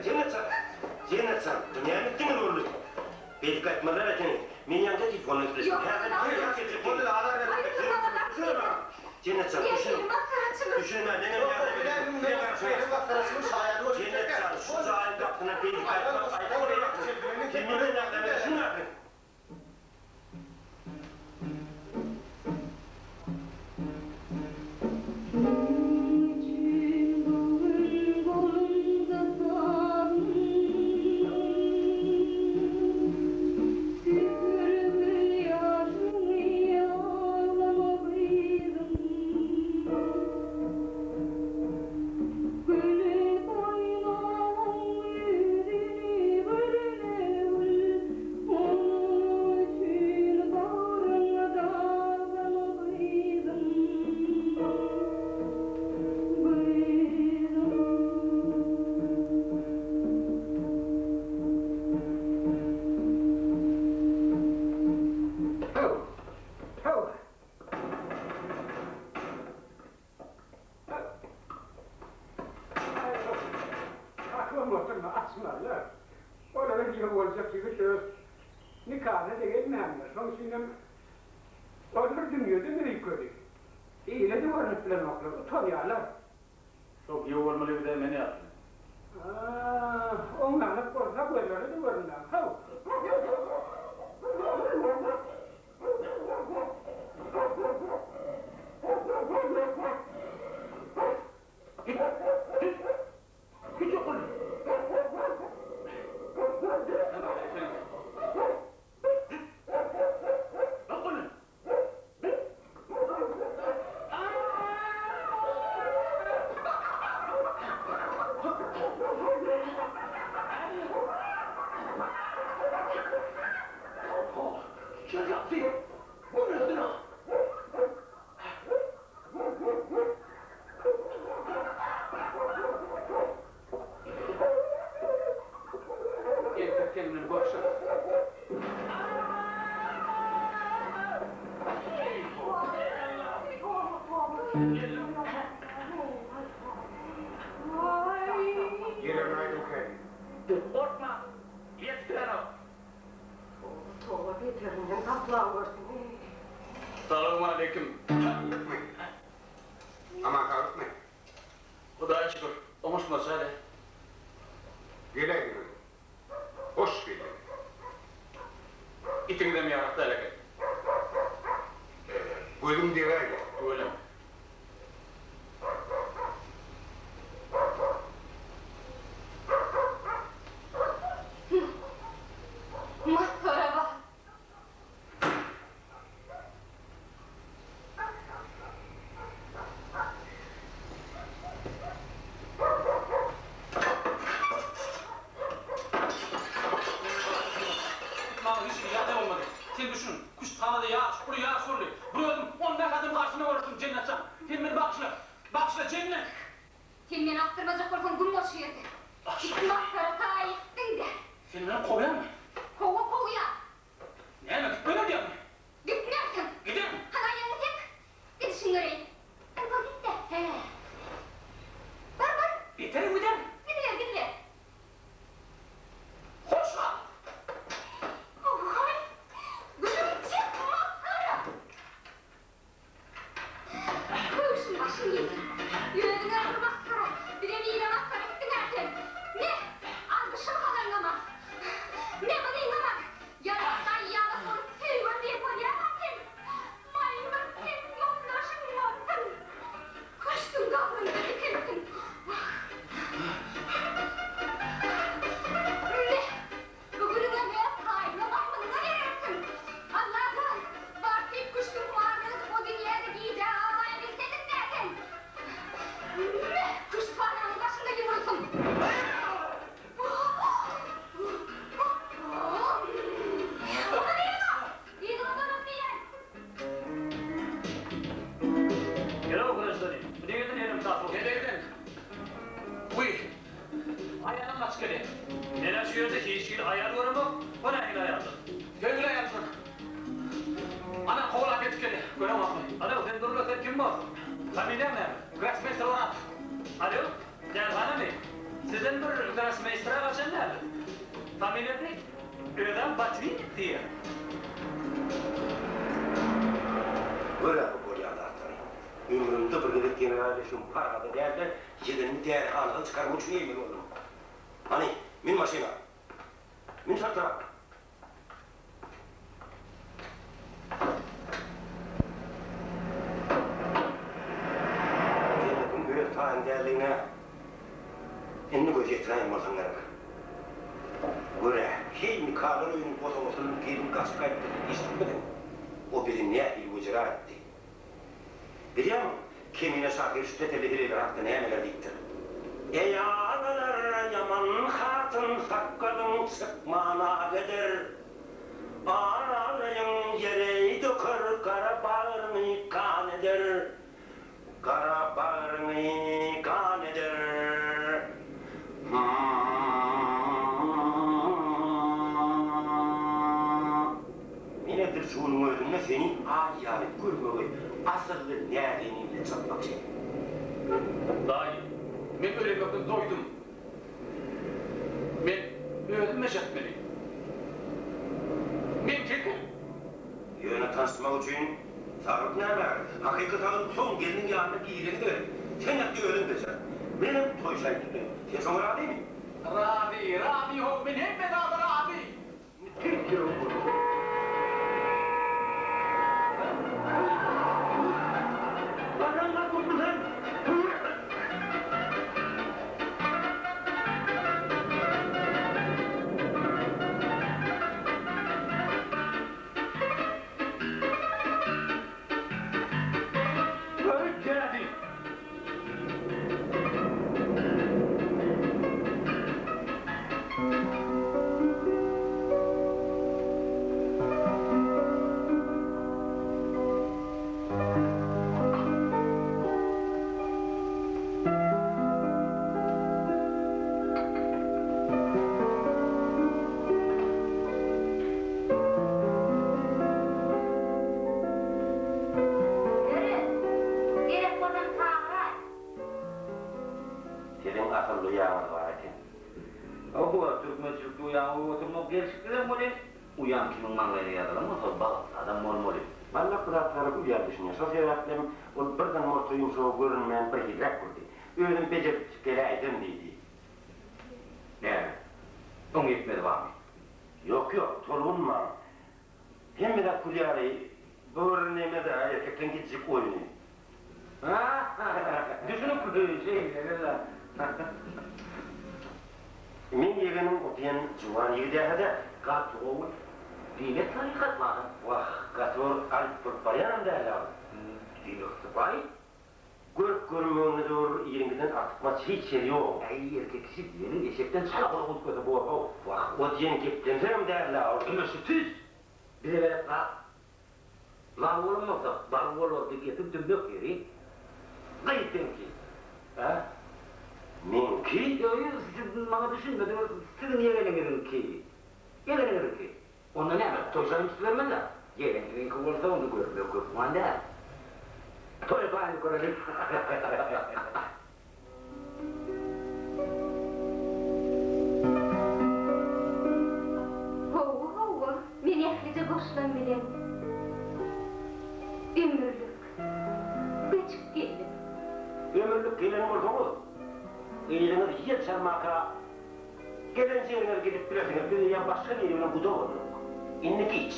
Jennet jan! Jennet jan! Bu näme etdiňiz boldy? Beýdip gaýtmazlar ekeni. Men ýaňja telefondan gepleşdim. Häzir Jennet jan, düşüniň. Düşüniň-ä, menem ýardam edeýin. Size garaşýan. Jennet jan, şu jaýyň gapysyndan beýdip gaýtmak aýyp bolýar. Siz menden ýardam edişiň ahyryn. Şonuň üçin bu gün golumda sazym, Süpür gözýaşyňy aglama gyzym. Gülüp oýnagyň ýüzüni görmegil, Onuň üçin bagryňy dazlama gyzym, gyzym. Haw! Haw! Aklym oturma, açmazlar. Olara girew boljak ýigit öz nikasyna-da gelmändir. Şoň üçinem ol bir dünýeden öýkeli. Ile-de görnüp bilenoklar, utanýarlar. Şo giýew bolmaly ýigide men ýatdym. A, oňňalyk bolsa gözlere-de görünmän, haw! Git, git, git okul. Git, okul. Entek seň bilen görşeris. Gelen aýdyň kädi. Gorkma, ýetip bilenok. Toba toba beterinden saklap görsün eý. Salowmaleýkim. Saglykmy? Aman saglykmy? Hudaýa şükür, oňuşmaça hele. Geläýdiňiz. Hoş geldiňiz. Itiňizem ýarak däl eken. Gözüň degäýdi. Tüweleme. Masgara bar. Maňa hiç hili ýagdaý bolmady. Sen düşün, küşthanada ýaryş, uly ýaryş boldy. Bir özüm 15 adam garşyna göreşdim, Jennet jan. Sen meni bagyşla. Bagyşla, Jennet! Sen meni akdyrmajak bolsaň güm bol şu ýerde. Git masgara taý etdiň-dä. Sen meni kowýaňmy? Hawa, kowýan. Näme, gitmeli öýdýäňmi? Gitmersiň! Giderin! Hany aýagyňy çek! Gidişiňi göreýin. Hany bor git-de! Hä. Bar, bar! Beterim giderin! Gidiber, gidiber! Hoş gal! Ohaý! Günüň çek, masgara! Köwşüň başyny geýsin. Özüňe bir masgara, bizem ile masgara etdiň-ä sen. Me, al bu şylhalaňňama. Me, munyňňama. Ýarak daýýabat bolup söýgem diýip bolýar-a sen. Maýmyn sen ýoldaşyň bolsun. Köşgüň gabrynda dikilsin. Wah. Me, Bu günüňem öz paýyňa maýmynyňa berersiň. Allajan, bar diýip küştüň humaryny ödüp o dünýäde gijä galmaýa bilsediň-dä sen. Meh, küşthananyň başynda ýumrulsyn. Ony yzyňa, yzyňa dolan diýýän. Hello grajdanin. Bu nireden elim tapyp? Gelenden. Wiý. Aýalym gaçyp gelýär. Men-ä şu ýerde hiç hili aýal göremok. O nähili aýaldyr? Söýgüli aýalsyň. Ana, kowlap ýetip gelýär. Göreňokmy? Alo, sen dur-la, sen kim borsuň? Familiýaň näme? Grossmeýster Orazow. Alo, dälihanamy? Sizden bir grossmeýstra gaçan däldir. Familiýasy özem Botwinnik diýýär. Gör-ä bu bolýan zatlary. Ömrümde bir gezek general eşigimi parada däl-de, ýegenimi dälihanadan çykarmak üçin geýmeli boldum. Hany, mün maşyna. Mün çaltrak. Jennetiň öz taýyn däldigine indi göz ýetiräýen bolsaň gerek. Gör-ä, heý nikalar öýüniň bosagasyndan gelin gaçyp gaýtdy diýip eşidipmidiň? O bizi nähili wejera etdi. Bilýäňmi, Kemine şahyr şu tetelli heleýler hakda nämeler diýipdir? Eý agalar, ýaman hatyn sakgalyň çykmana gider. Araýyň ýere döker, gara bagryňy gan eder. Gara bagryňy gan eder. Men edil şu günüň özünde seni aý ýaly görmegi asylly näzenin bilen çatmakçy. Daýy, men öleňokdan doýdum. Men özüm bejertmeli. Men kekel. Ýöne tanyşmak üçin saglyk näme? Hakyky saglyk soň gelniň ýanyna gireňde gerek. Sen ýat-da özüň bejer. Menem toý şaýy tutaýyn. Sen şoňa razymy? Razy, razy how, men hemme zada razy. Tüýs ýüregi boldy. Barmagyňy tutma sen! Öý dädi! Meret, gerek bolsaň çagyraý. Siziň asylly uýaňyz bar eken. Hawa, türkmençilikde uýaňy goýup oturmak gelşiksizem welin, uýam kimiň maňlaýyna ýazylan bolsa, bagtly adam bolmaly. Walla bu zatlara uýam düşünýär. Şol sebäplem ol birden morta ýumşagy görünmän birhiliräk boldy. Özüm bejerip geläýsem diýdi. Näme? Oň ýetmezi barmy? Ýok, ýok, tolgunmaň. Hemme zat gül ýaly, bu bir neme-dä, erkekleň gijjik oýny. Düşünikli, şeýle-le. Meň ýegenim o diýen juwan ýigid-ä-dä, gaty gowy. Diýmek tarykatly adam. Wah, gaty bir alyp bolup barýanam däl-ä ol. Diýmek sypaýy. Görk görünmeginde döwür iriňkiden artykmaç hiç ýeri ýok. Äý, erkek kişi diýeniň eşekden çala gulak üýtgese bor-how. Wah, o diýen geplemsegem däl-ä ol. Ine şu tüýs bize gerek zat. Lal bolan bolsa, bal bolardy gepiň tümmek ýeri. Gyz seňki. Hä? Meňki? Ýok, siz maňa düşünmediňiz, siziň ýegeniňiziňki. Ýegeniňiziňki. Onda näme, toý şaýyny tutubermeli-dä. Ýegen siziňki bolsa, onda görmek hökman däl. Toý şaýyny göreliň. Hawa, hawa, men ählije goşlam bilen ömürlik göçüp geldim. Ömürlik gelen bolsaňyz, yzyňyz ýel çalmaka Gelen ýeriňize gidip bilersiňiz, biz eýýäm başga biri bilen guda bolduk. Indi giç.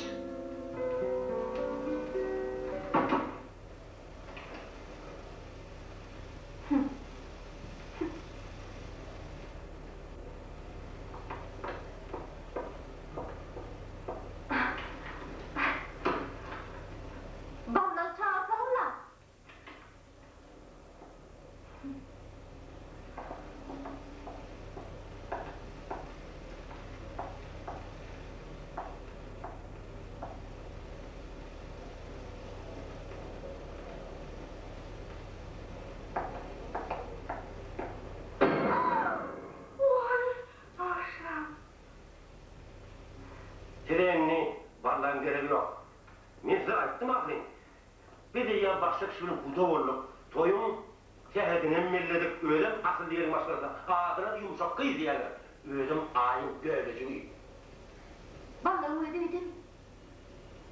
Baldagy çagyrsaňyzla. Size indi barlagyň geregi ýok. Men size aýtdym ahyryn. Biz eýýäm başga kişi bilen guda bolduk. Toýuň Sähedinem belledik, özem asyl ýeriň maşgalasy, adyna-da ýumşak gyz diýýärler. Özem Aýyň bölejigi. Ballagyň özi öýdemi?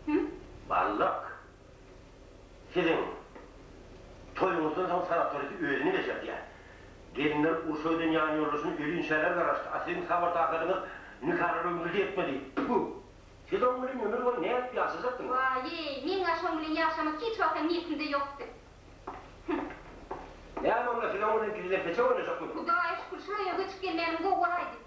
Hü? Ballak siziň toýuňyzdan soň sanatoride özüni bejerdýär. Gelinler urşa giden ýanýoldaşyny ölinçäler garaşdy, a siziň sabyr-takadyňyz nikalar ömrüli ýetmedi. Pü! Siz oň bilen ömür boýy nädip ýaşajakdyňyz? Waý-eý, meň-ä şoň bilen ýaşamak hiç wagtam niýetimde ýokdy. Hüh. Näme onda siz oň bilen gizlenpeçek oýnajakmydyňyz? Hudaýa şükür, şuraýa göçüp gelmänim gowy bolaýdy.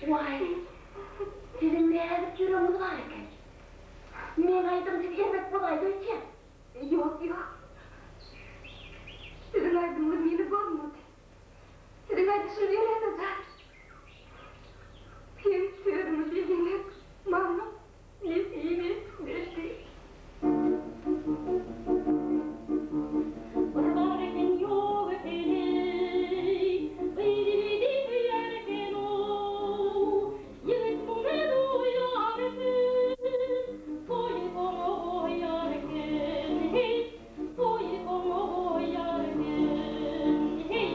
Waý, siziň näzik ýüregiňiz bar eken. Meň aýdym siz erbet bolaýdy öýtýän. Ýok, ýok. Siziň aýdymyňyz meni bozmady. Siziň aýdyşyňyz ýöräne jan. Hem sözüňiz eliňiz maňa nesip etmedi. Bir bar eken ýok eken-eý, Gyz ýigidi söýer eken-ow. Ýigit muny duýar eken, Toýy soňa goýar eken, heý, Toýy soňa goýar eken, heý.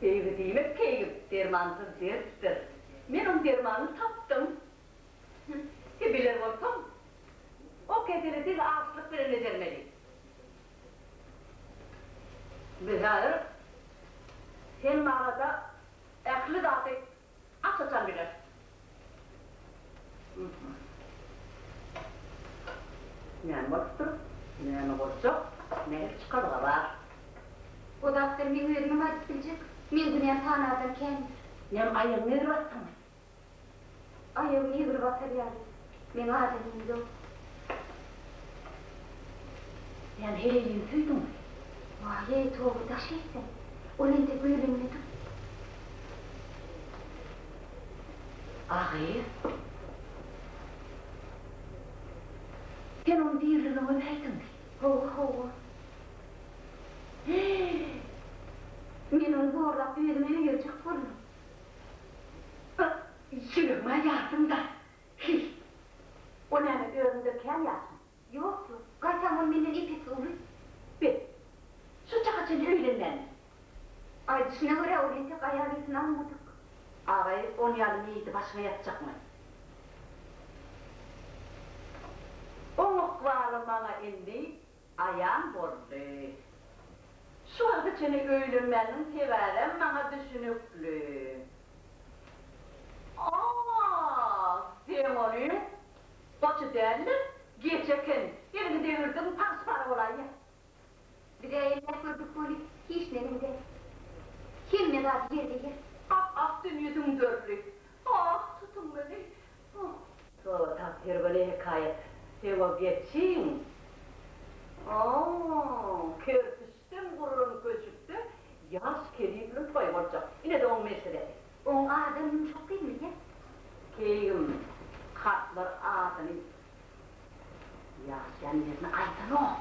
Söýgi diýmek keýgim, dermansyz dertdir. Men oň dermanyny tapdym. He biler bolsaň, o keseli diňe açlyk bilen bejermeli. Biz häzir sen barada ähli zady aç-açan bileris. Näme bolupdyr, näme boljak, nähili çykalga bar? O zatlary meň özümem aýdyp biljek. Meň günäm sanardan kändir. Näme aýagyňy egri basdyňmy? Aýagymy egri basar ýaly, meň adamym ýok. Näme heleýliňi söýdüňmi? Waý-eý, toba, daş etsin. Ol entek öýlenmedik. A gyz. Sen ony diriligine gömäýdiňmi? Hawa, hawa. Men ony zorlap özüme öýerjek boldum. Ýüregime ýardyň-da. Hiý. O näme, özüňden kän ýaşmy? Ýok, ýok. Gaýtam ol menden ep-esli uly. Be, şu çaka çenli öýlenmänmi? Aýdyşyna görä, ol entek aýal ysyn almadyk. Agaý, on ýaly meýidi başyňa ýapjakmy? maňa indi aýan boldy. Şu wagta çenli öýlenmäniniň sebäbem maňa düşünikli. A, seň onyň goçy däl-de, geçi eken. Eliňi degirdiň, pagyş-para bolaýýa. Biz-ä elläp gördük weli, hiç neneň däl. Hemme zady ýerbe-ýer. Ap-ak dünýe düňderildi. Ah, tutuň meni. Oh. Toba tagsyr weli hekaýat. Seň o geçiň. Oh, kerpiçden gurulan köşükde ýaş kelifliň toýy boljak. Ine-de oň meselesi. Oň adam ýumşak gyzmy, hä? Keýgim, kartlar adyny Ýaşaýan ýerini aýdanok.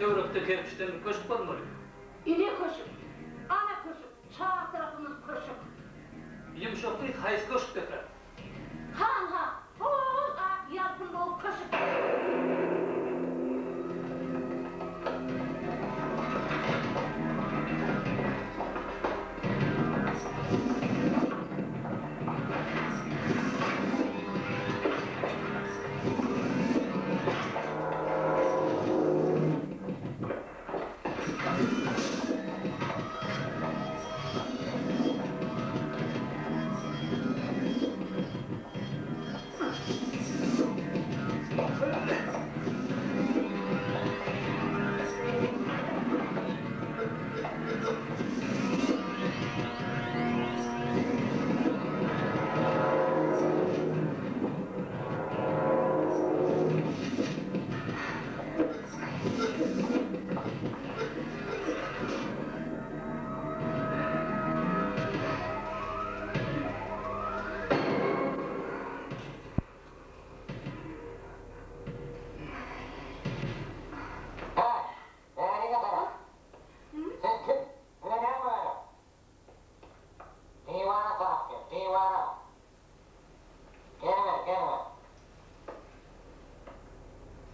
Şu töwerekde kerpiçden bir köşk bolmaly. Ine köşük, ana köşük, çar tarapymyz köşük. Ýumşak gyz haýsy köşkdekä? Han-ha, hol ak ýalpyldawy köşük.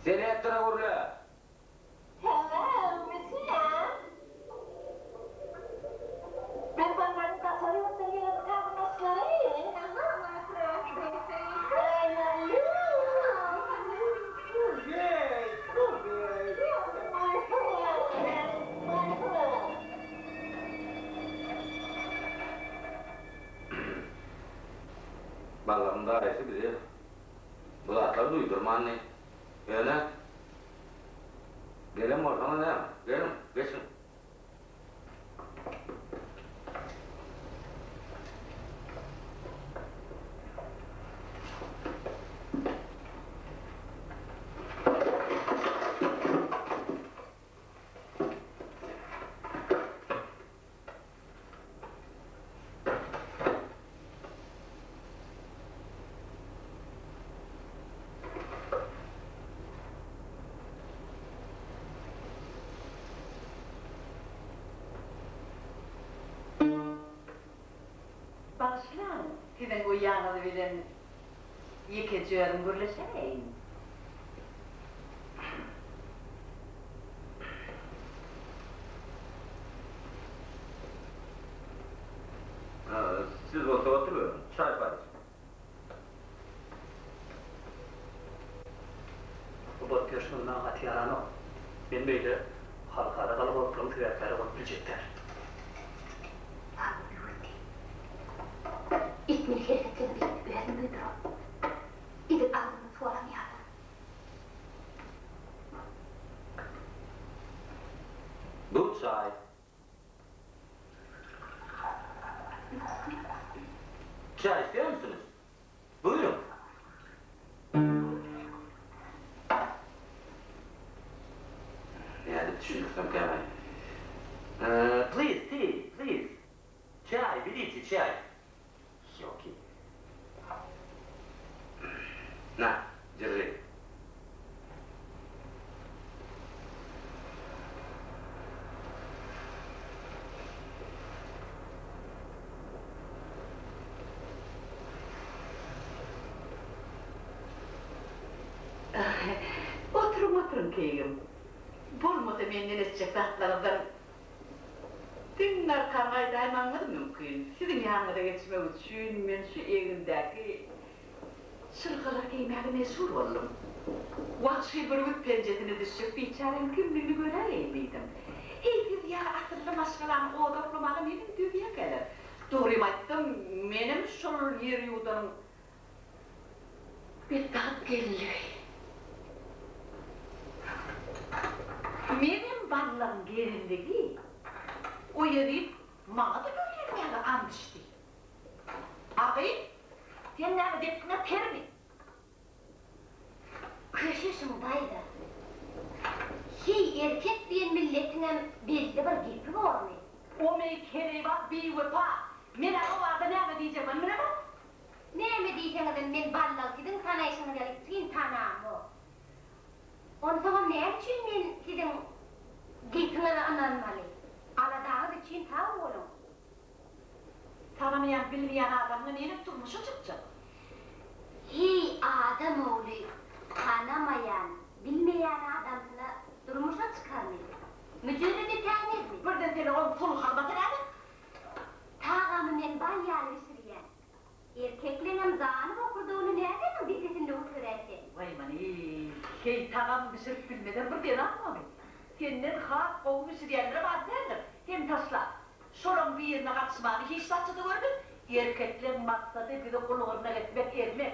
Selektora gürle. Hello, monsieur. Men barmagyň daşary ýurtdan gelen garyndaşlary. Hello, my friend. I love you. My friend, my friend. Ballagyň daýysy bize bu zatlary duýdurmandy. Ýöne, gelen bolsaňyz näme, geliň, geçiň. Bagyşlaň, siziň uýaňyz bilen ýekeje özüm gürleşäýeýin. Siz bolsa oturyberiň, çaý-paý içiň. Bu bolup ýörşüňiz maňa gaty ýaranok. Men beýle halkara galagoplugyň sebäpkäri bolup biljek däl. Zalym böwetdi. Etmeli hereketlerimi özüm duýduram. Edil agzymdan suw alan ýaly. Bu çaý. Süýşäý. Ýoki. Na, jirri. Oturyň, oturyň, keýgim. Bolmasa menden eşitjek zatlaryňyzdan diňe arkan gaýdaýmagyňyz mümkin. Siziň ýanyňyza geçmek üçin men şu egnimdäki çyrgalary geýmäge mejbur boldum. Wagşy bürgüt penjesine düşjek biçäräň kimligini göräýeýin diýdim. Heý, siz ýaly asylly maşgalany odaklamaga neneň dözýäkäler? Dogrymy aýtsam, menem şol ýer ýuwdanyň Betbagt gelinligi. Menem ballagyň gelinligi. O ýezit maňa-da öýlenmäge ant içdi. A gyz, sen näme depgiňe permi? Köşeşiň daýza. Heý, erkek diýen milletiňem belli bir gepi bormy? O meý keleýbaz biwepa. Men-ä o barada näme diýjegimem bilemok. Näme diýseňizem men ballagy siziň tanaýşyňyz ýaly içgin tanamok. Onsoňam näme üçin men siziň gepiňize ynanmaly? Aladaňyz üçin sag boluň. Tanamaýan, bilmeýän adamyňa neneň durmuşa çykjak? Heý, adam ogly tanamaýan, bilmeýän adamsyna durmuşa çykarmy? Müjerret etäýmezmi? Birden seni oň sulhal basar näme? Tagamy men bal ýaly bişirýän. Erkekleňem gany bokurdagyny nädeniň depesinde göteräýse? Waý many, heý tagam bişirip bilmezem bir zenanmymy? Senden has gowy bişirýänlerem az däldir. Sen taşla. Şolaň birine gatyşmany hiç zatça-da görmez. Erkekleň maksady bizi gul-gyrnak etmek, ezmek.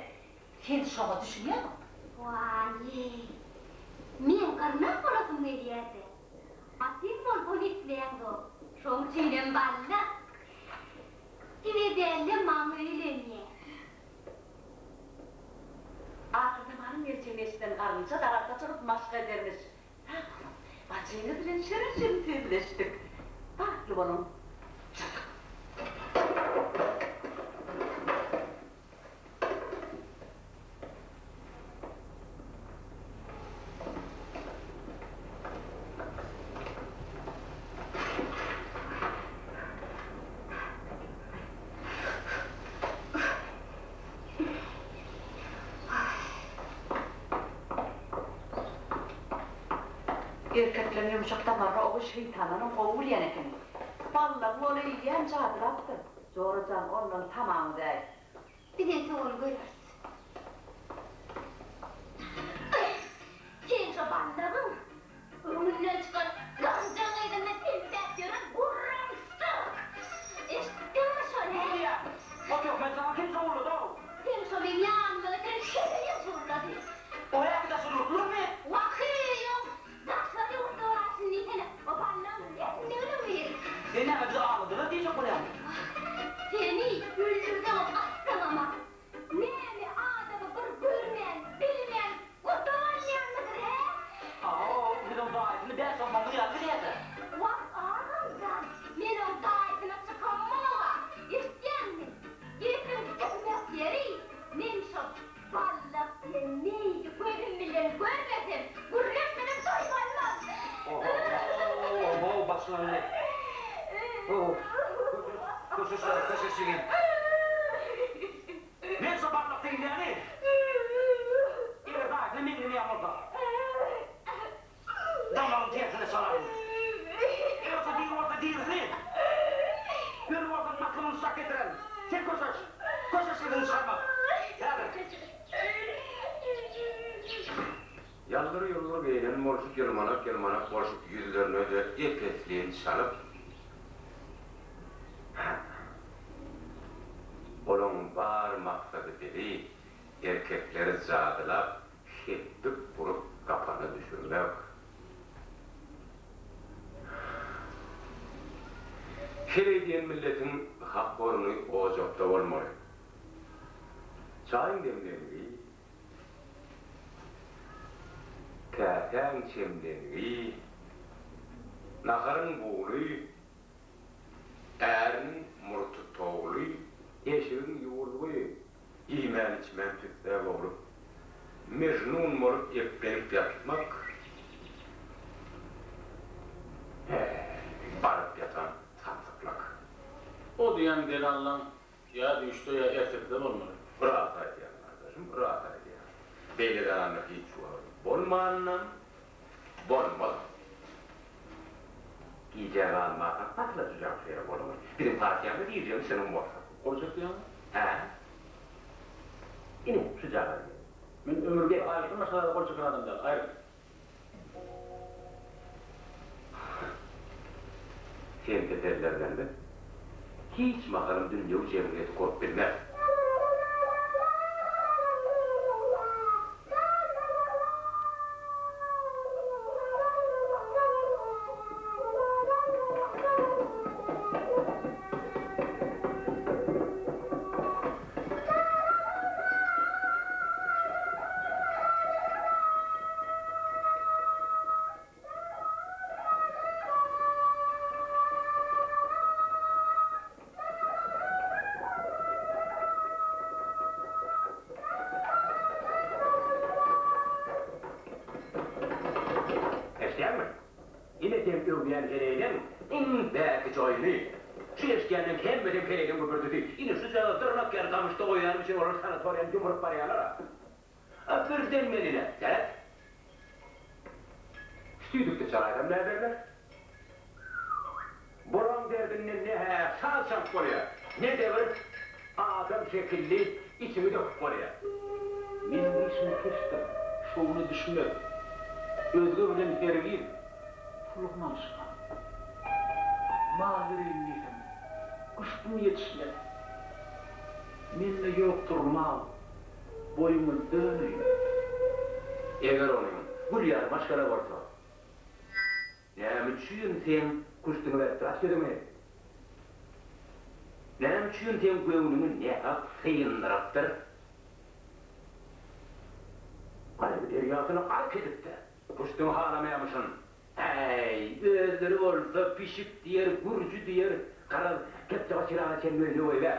Sen şoňa düşünýäňmi? Waý-eý! Meň gyrnak bolasym gelýär-de. A sen bolsa ony isleýäňzok. Şoň üçinem balla. Size däl-de maňa öýlenýä. Ahyrzamanyň geljegini eşiden garynja daragta çykyp maşk edermiş. Sag boluň. Bajyňyz bilen şirin-şirin sözleşdik. Bagtly boluň. Çatyk. Erkekleň ýumşak damaryny ogul şeýtandanam gowy bilýän ekeni. Ballagyň ol eýýäm jadylapdyr. Jora jan, ondan tamaňy däý. Biz entek ony göreris. Seň şo ballagyň öňünden çykan ganjaň yzynda selpäp ýören gurrumsak! Eşitdiňmi şony? Bolýa. O töhmet saňa kim sowulady-ow? Seň şo meň ýanyma getiren heleýiň sowulady. O häki daşary ýurtlularmy? Wah-eý, daşary ýurtda bar şuny diýsene. O ballagyň neslindiginiň biri. Sen näme bizi aldadylar diýjek bolýaňmy? Wah, seni öldürseňem atsaňam-a. Näme adamy bir görmän, bilmän gurdup alýanmydyr, hä? Aw, biz oň daýysyny bäş-onsoňyz ýaly bilýäs-ä. Wah, agam jan, men oň daýysyna çykamok-a, eşitýäňmi? Gepiň gyzmak ýeri, men şo Ballak diýen meýdi gözüm bilen görmesem, gürleşmesem doýmanmam. Oho, başlandy. Oho, köşeş, köşeş, köşeş ýegen. Men şo Ballak diýilýäni, eger daýysyna meňzemeýän bolsa, damagyň tersine çalaryn. Eger şo diri bolsa dirisini, öli bolsa makylyny şak getirerin. Sen köşeş, köşeş sesiňi çykarma. Häzir. Ýaldyr-ýuldur geýnen bolşup, ýylmanak-ýylmanak bolşup, ýüzlerine-de ep-esli çalyp, Olaň bar maksady bizi, erkekleri jadylap, Hepbik urup gapana düşürmek. Heleý diýen milletiň hak orny ojakda bolmaly. Çaýyň demlengi, käsäň çemlengi, naharyň bugly. Äriniň murty towly, eşigiň ýuwulgy, iýmän-içmän tüssä boglup, mejnun bolup eplenip ýatmak, häý, baryp ýatan samsyklyk. O diýen delallaň ýa düýşde, ýa ertekide bolmaly. Ras aýdýaň, gardaşym, ras aýdýaň. Beýle zalanlyk hiç wagt bolmanam, bolmazam. Gijä galmaka patladyjak şeýle goluňy. Biziň partiýamyza girjegiň çynyň bolsa. Gol çekýäňmi? Hä. Ine, şujagaz gel. Men ömürde aýlykdan başga zada gol çeken adam däl. Aýryl. Sen tetellerden biz hiç mahalam dünýewi jemgyýeti gurup bilmeris. Eşidýäňmi? Ine seň öwýän heleýleň iň bäkiji oýny. Şu eşidýänleň hemmesem heleýleň güpürdisi. Ine şujagaz dyrnak ýaly gamyşda goýanym üçin olar sanatoriýany ýumrup barýarlar-a. A birden men ine, seret. Tüýdükde çalaýsam näderler? Bulaň derdinden ne-hä saz çalyp bolýar, ne-de bir adam şekilli içiňi döküp bolýar. Meniň işim keçdir, şowuna düşmez. Özge bilen hergiz pul ynanyşmaz. Mal bereýin diýsem, küştüm ýetişmez. Mende ýokdur mal, Boýuňa döneýin. Eger onuň gül ýaly maşgala bolsa, näme üçin seň küştüňi beripdir, aç gözüňi? Näme üçin seň göwnüňi nähak syndyrypdyr? Gaýgy derýasyna gark edipdir. Küştüňi halamaýamyşyn. Äý, özleri bolsa pişik diýer, gürji diýer, garaz, kepjebaşyraga çenli öýüne goýber.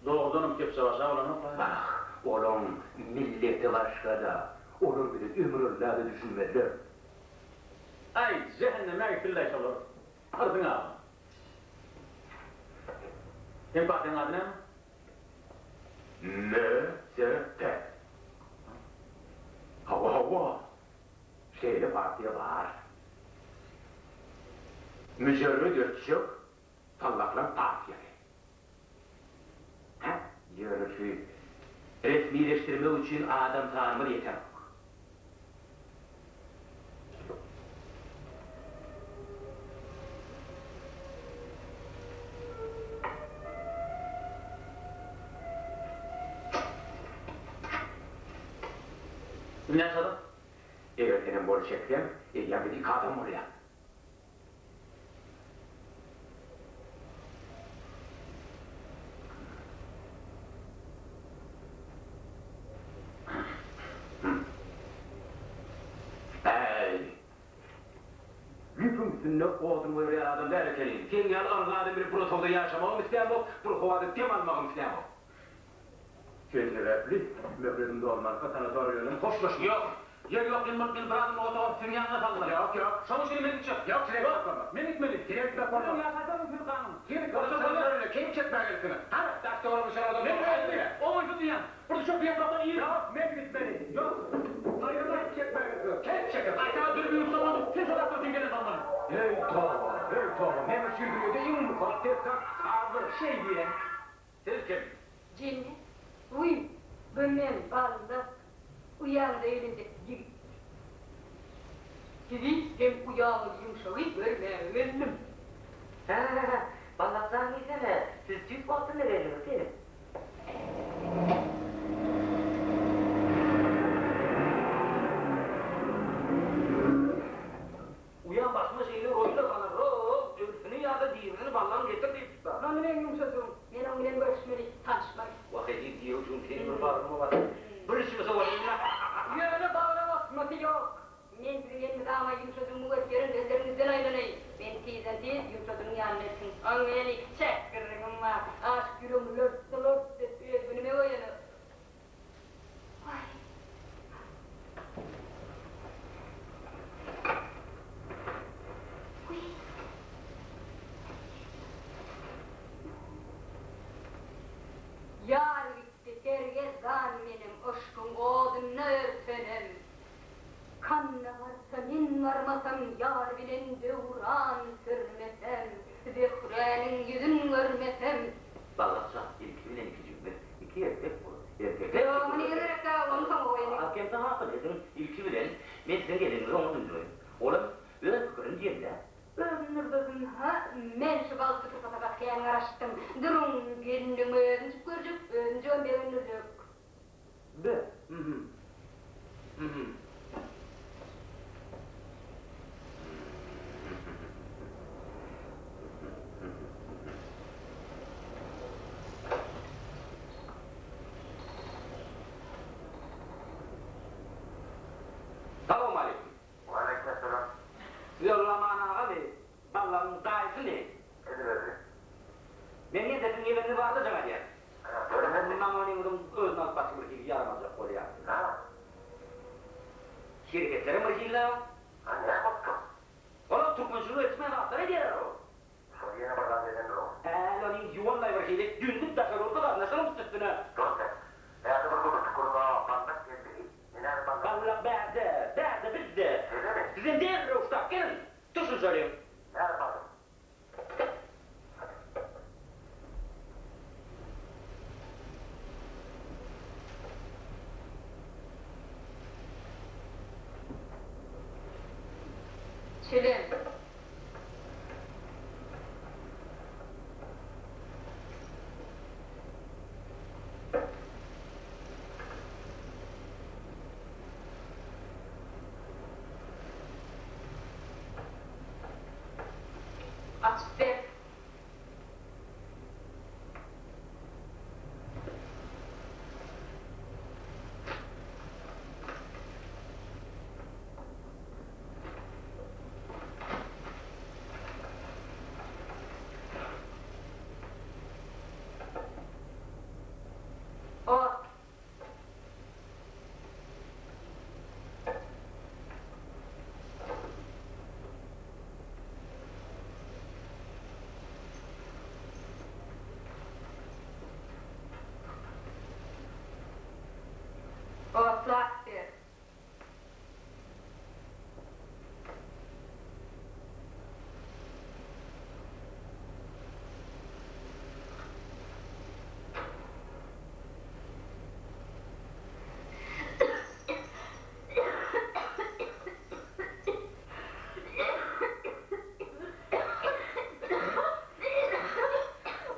Dogrudanam kepjebaşa bolanok-la. Ah, olaň milleti başga-da. Olar bize ömürella-da düşünmezler. Aý, jähenneme gitsinläý şolar. Yrdyň agam. Seň partiýaň ady näme? MSP. Hawa, hawa. Şeýle partiýa bar. Müjerret ötjek Sallaklaň partiýasy. Hä, ýöne şu resmileşdirmek üçin adam sanymyz ýetenok. Biz näçe adam? Eger senem bol çekseň, eýýäm biz iki adam bolýas. Äý! Ýüpüň üstünde odun goýar ýaly adam däl ekeniň. Seň ýaly arzy adam bilen bir otagda ýaşamagam islämok, bir howada dem almagam islämok. Sen sebäpli möhletim dolmanka sanatoriýa bilen hoşlaşmaly. Ýok. Ýer ýok, men bolup meni bir adamlyk otaga siziň ýanyňyza saldylar. Ýok, ýok. Şonuň üçin men gitjek. Ýok, size gitmek bolmaz. Men gitmeli. Size gitmek bolmaz. Siziň ýaşaýsaňyz siz kanun. Siz sanatoriýa keýp çekmäge gelipsiňiz. Hany, daş dogramly şol adam. Men öýüme, oňaýsyz diýýän. Bir düşek ýaprakdan iýip. Ýok, men gitmeli. Ýok. Saýlama çekmäge gelipsiňiz. Keýp çekin. Gaýtama dürbüni tutamadyk, sen şol zatlar üçin gelen bolmaly. Eý, toba, eý, toba, meniň üçin dünýede iň mukaddes zat sazdyr. Şeý diýen. Siz kim? Jennet, Wiý, bu men, Ballak, uýaňyza öýlenjek ýigit. Sizi hem uýaňyz Ýumşagy görmäge geldim. Hä, Ballak jan diýsene, siz tüýs wagtynda geldiňiz, geliň. Uýam başyma şeýle roýla salar, ro-o, ölüsini ýa-da dirisini ballam getir diýip tutsa. Hany meň ýumşajygym, men oň bilen görüşmeli, tanyşmaly. Wah, eziz giýewjigim, seni bir bagryma basyp, bir içimi sowadym-la. Ýöne bagra basmasy ýok. Men siziň elmydama ýumşajygymy görüp ýören gözleriňizden aýlanaýyn. Meni tizden-tiz ýumşadynyň ýanyna eltiň. Oň bilen ikiçäk gürrüňim bar. Aşyk ýüregimi lört-lört edip öz günüme goýanok. Waý. Wiý. Ýar gitdi sergezdan menem yşkyň odunda örtenem. Kanda barsa men barmasam ýar bilen döwran sürmesem, Zöhräniň ýüzün görmesem. Balakja ilki bilen ikijigimiz iki erkek bolup, erkekler Ýok, muny gerek-dä, ony soňa goýaly. Az kemsiň akyl ediň, ilki bilen men siziň geleniňizi oňa duýduraýyn. Olam öz pikirini jemläp. Ömür ha, men şu bagtly pursata gaty kän garaşdym. Duruň, gelniň özünjik görjek, özünjigem begendirjek. Be, mhm. Mhm. Salowmaleýkim. Waleýkim-essalam. Siz Ýollaman agamy? Ballagyň daýysymy? Ediberdi. Men ýene siziň ýegeniniz barada jaň edýän. Görmedim. Maňa onyňyzyň özüni alyp barşy bir hili ýaramazjak bolýar. Hä? Hereketlerem bir hili-ä. Hä, näme bolupdyr? Olam türkmençilige ýetişmeýän zatlar edýärler-ow. Şol ýene bir zat edendir-ow. Hä, onyň ýuwanlaý bir hili dündük daşary ýurtly garyndaşlaryň üstüne. Dur sen. Bärde bir gürrüňçi gürrüň-ä Ballak geldi. Neneň Ballak? Ballak bärde, bärde bizde. Şeýlemi? Sizem derrew ştap geliň. Düşünşeliň. Näme bardyň? Çilim. Açyp ber. Ot. Otlap ber.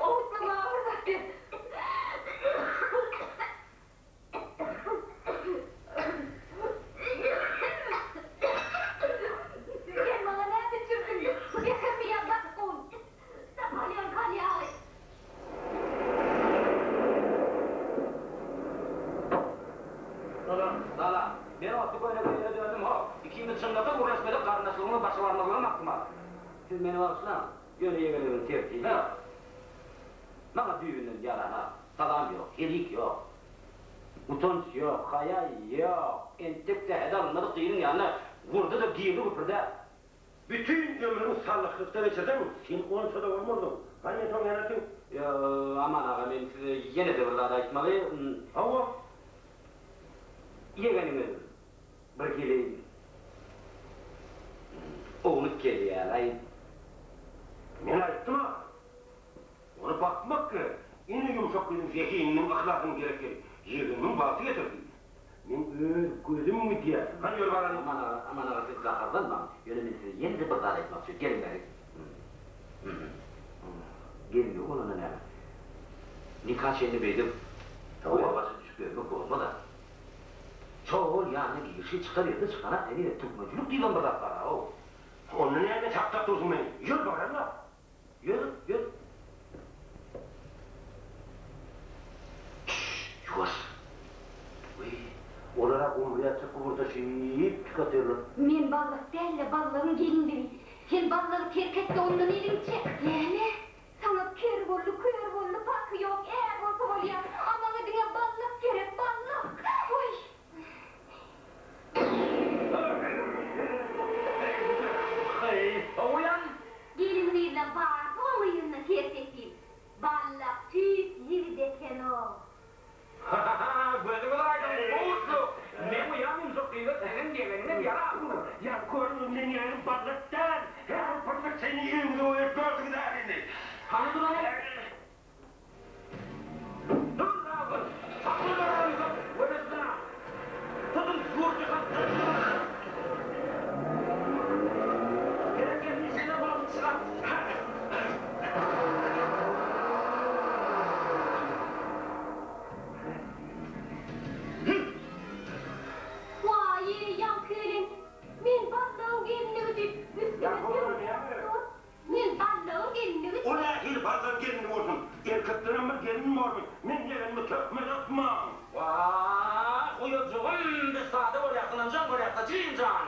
Owutma maňa bir zat ber. Sen maňa näme içirdiň? Betermi ýa zakgun? Napoleon konýagy. Salam. Salam. Men otly köýnekli ýere döndüm how. Ikimiz çynlakaý gürleşmedik garyndaşlygymyz başa barmazlygam ahtimal. Siz meni bagyşlaň, ýöne ýegenimiziň tertibi ýok. Maňa düýbünden ýarana salam ýok, helik ýok. Utanç ýok, haýa ýok. Entek sähedi alynmadyk gyzyň ýanyna gurdy-da girdi güpürdäp. Bütin ömrüňi salyhlykda geçirseň, sen onça-da bolmazdyň. Hany men soň nädersiň? Ýa, Aman aga, men size ýene-de bir zat aýtmaly. Hawa. Ýegeniňiz birhili ownuk gelýär-aý. Men aýtdym-a. Ony bakmak gerek. Ine ýumşak gyzyň zehininiň, yhlasynyň gerek ýeri. Ýegenimiň bagty getirdi. Meň öz gözüm gidýär. Hany ýör baralyň. Aman aga, Aman aga siz gaharlanmaň. Ýöne men size ýene-de bir zat aýtmakçy. Geliň bäri. Gelin ýok onda näme? Nika çenli beýdip toýa başa düşüp ýörmek bolmaz-a. Şo-ol ýanyna girişi çykar ýerde çykanak heniz türkmençilik diýibem bir zat bar-a-ow. Onda näme saklap dursuň meni? Ýör baraly-la. Ýör, ýör. Çşş, ýuwaş. Wiý, olar-a gumry ýatjak guburdaşyp tik atyrlar. Men ballak däl-de, ballagyň gelinligi. Sen ballagy terk et-de ondan eliňi çek. Näme? Saňa ker boldy, kör boldy, parhy ýok, är bolsa bolýa. A maňa diňe ballak gerek, ballak! Oý! Uýam! Gelin-gyzlaň barysy oň yzynda ser-sepil. Ballak tüýs ýigit eken-ow. Ha-ha-ha, gözüňiz aýdyň, buşluk! Men uýam ýumşak gyza siziň ýegeniňiz ýarapdyr. Ýa görüň, men ýegenim Ballak däl. Her bir pursat seni ýüňüňize goýup gördüňiz ärini. Hany duraly? Dur, Razyl! Sakla göreniňizi, welesine! Tutuň, ýurtjykan, tutuň! Hereket işine bolup çykar. Waý, ýaňky gelen, men ballagyň gelinligi diýip, üstüme sögünip dur. Men ballagyň gelinligi. O nähili ballagyň gelini bolsun? Erkeklerem bir gelin bormy? Men ýegenime töhmet atmaň. Wah, uýajygym, biz sada bolýas, ynanjaň bolýas-da, jigim jan.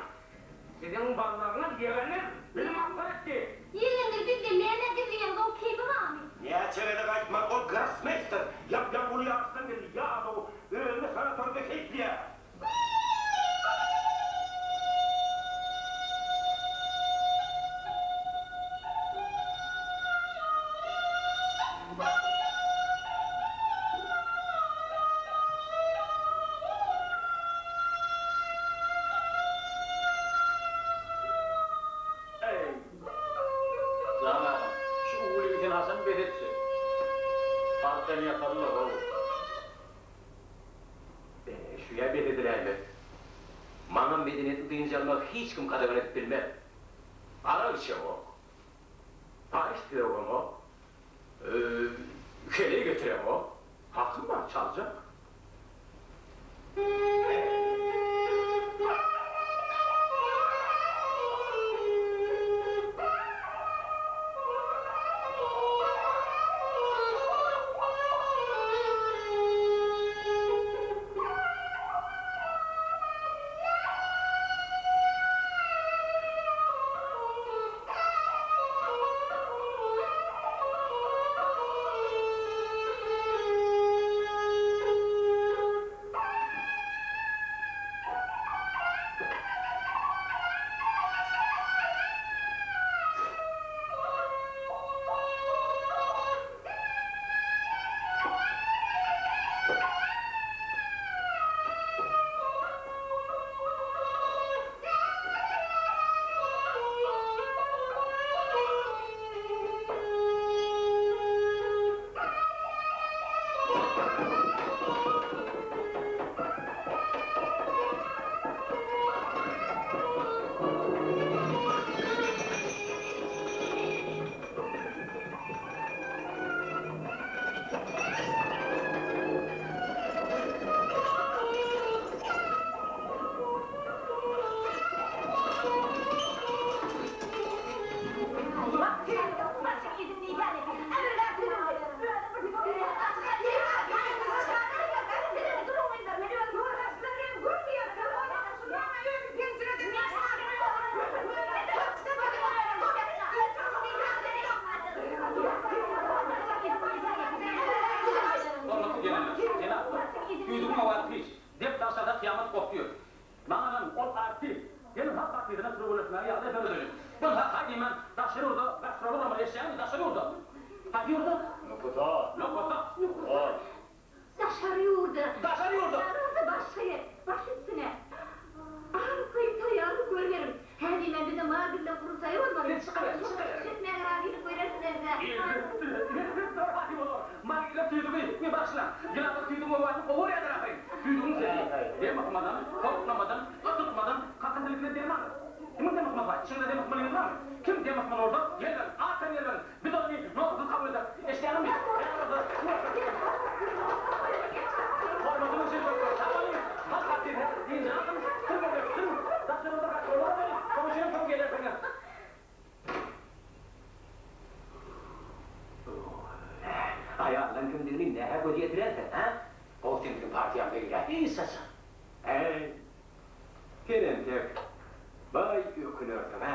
Siziň ballagyňyz ýegendir, bizi masgara etdi. Ýegendir bizde näme gizleýäňiz oň kemi barmy? Näçe gezek aýtmaly ol grossmeýster ýap-ýaňy uly ýaryşdan geldi ýadaw özüni sanatorda seýisleýär. Eý, jan agam, şu uwlygy sen haçan bes etjek? Arkaýyn ýataly-la, how. Be, şüýä bes ediläýmez. Maňa medeniýetli dynç almagy hiç kim gadagan edip bilmez. Arak içemok. Paýyş döwemok. Heleý getiremok. Hakym bar, çaljak. Hormatly gelinler, jenaplar, tüýdügiň owazy hiç, dep daşarda kyýamat gopýur. Maňa ol artist, geliň halk artistine türgenleşmäge ýagdaý döredeliň. Bul hak haý diýmän daşary ýurda gastrola ugramaly eşýäňmi daşary ýurda? Haýsy ýurda? Nukusa. Nukusa. Nukusa. Daşary ýurda. Daşary ýurda. Daşary başga ýer. Baş üstüne. Arkaýyn taýýarlyk görüberiň. Hä diýmän bize Margilde gurultaý bolmaly. Siz çykyber, çykyber. Çekmäge razylyk berersiňiz-dä. Elbetde, elbetde razy bolar. Margilde tüýdügi, we bagyşlaň, ýylanlar tüýdügiň owazyny gowy görýärler ahyryn. Tüýdügiň sesi dem ysmadan, sowuklamadan, gysytmadan, kakyndylygyna dermandyr. Kimiň dem ysmasy bar? Içiňizde dem ysmalyňyz barmy? Kim dem ysmaly bolsa, gel beriň, arkaýyn gel beriň. Biz ony nokatsyz kabul ederis. Eşidýäňizmi? Hormatly müşderiler, sag boluň. Halk artisti dynjyny alsyn, türgenleşsin, daşary-da gaçmaly bolmaly, şonuň üçinem soň gelersiňiz. Aýallaň kimdigini nähä göz ýetirensiň, hä? Gowy sen biziň partiýamyza girä hiç haçan. Äý, sen entek baý ökünersiň-ä.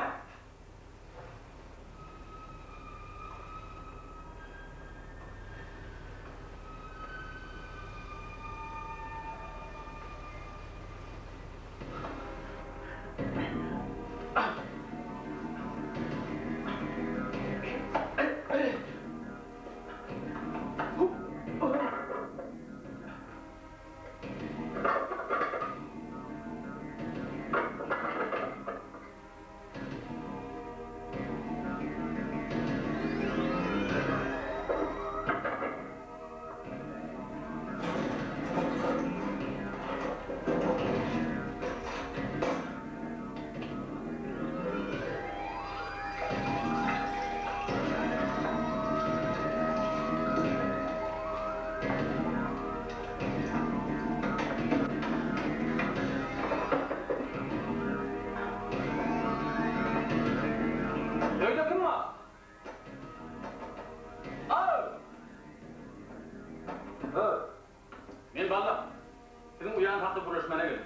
uýaňyz hakda gürleşmäne geldim.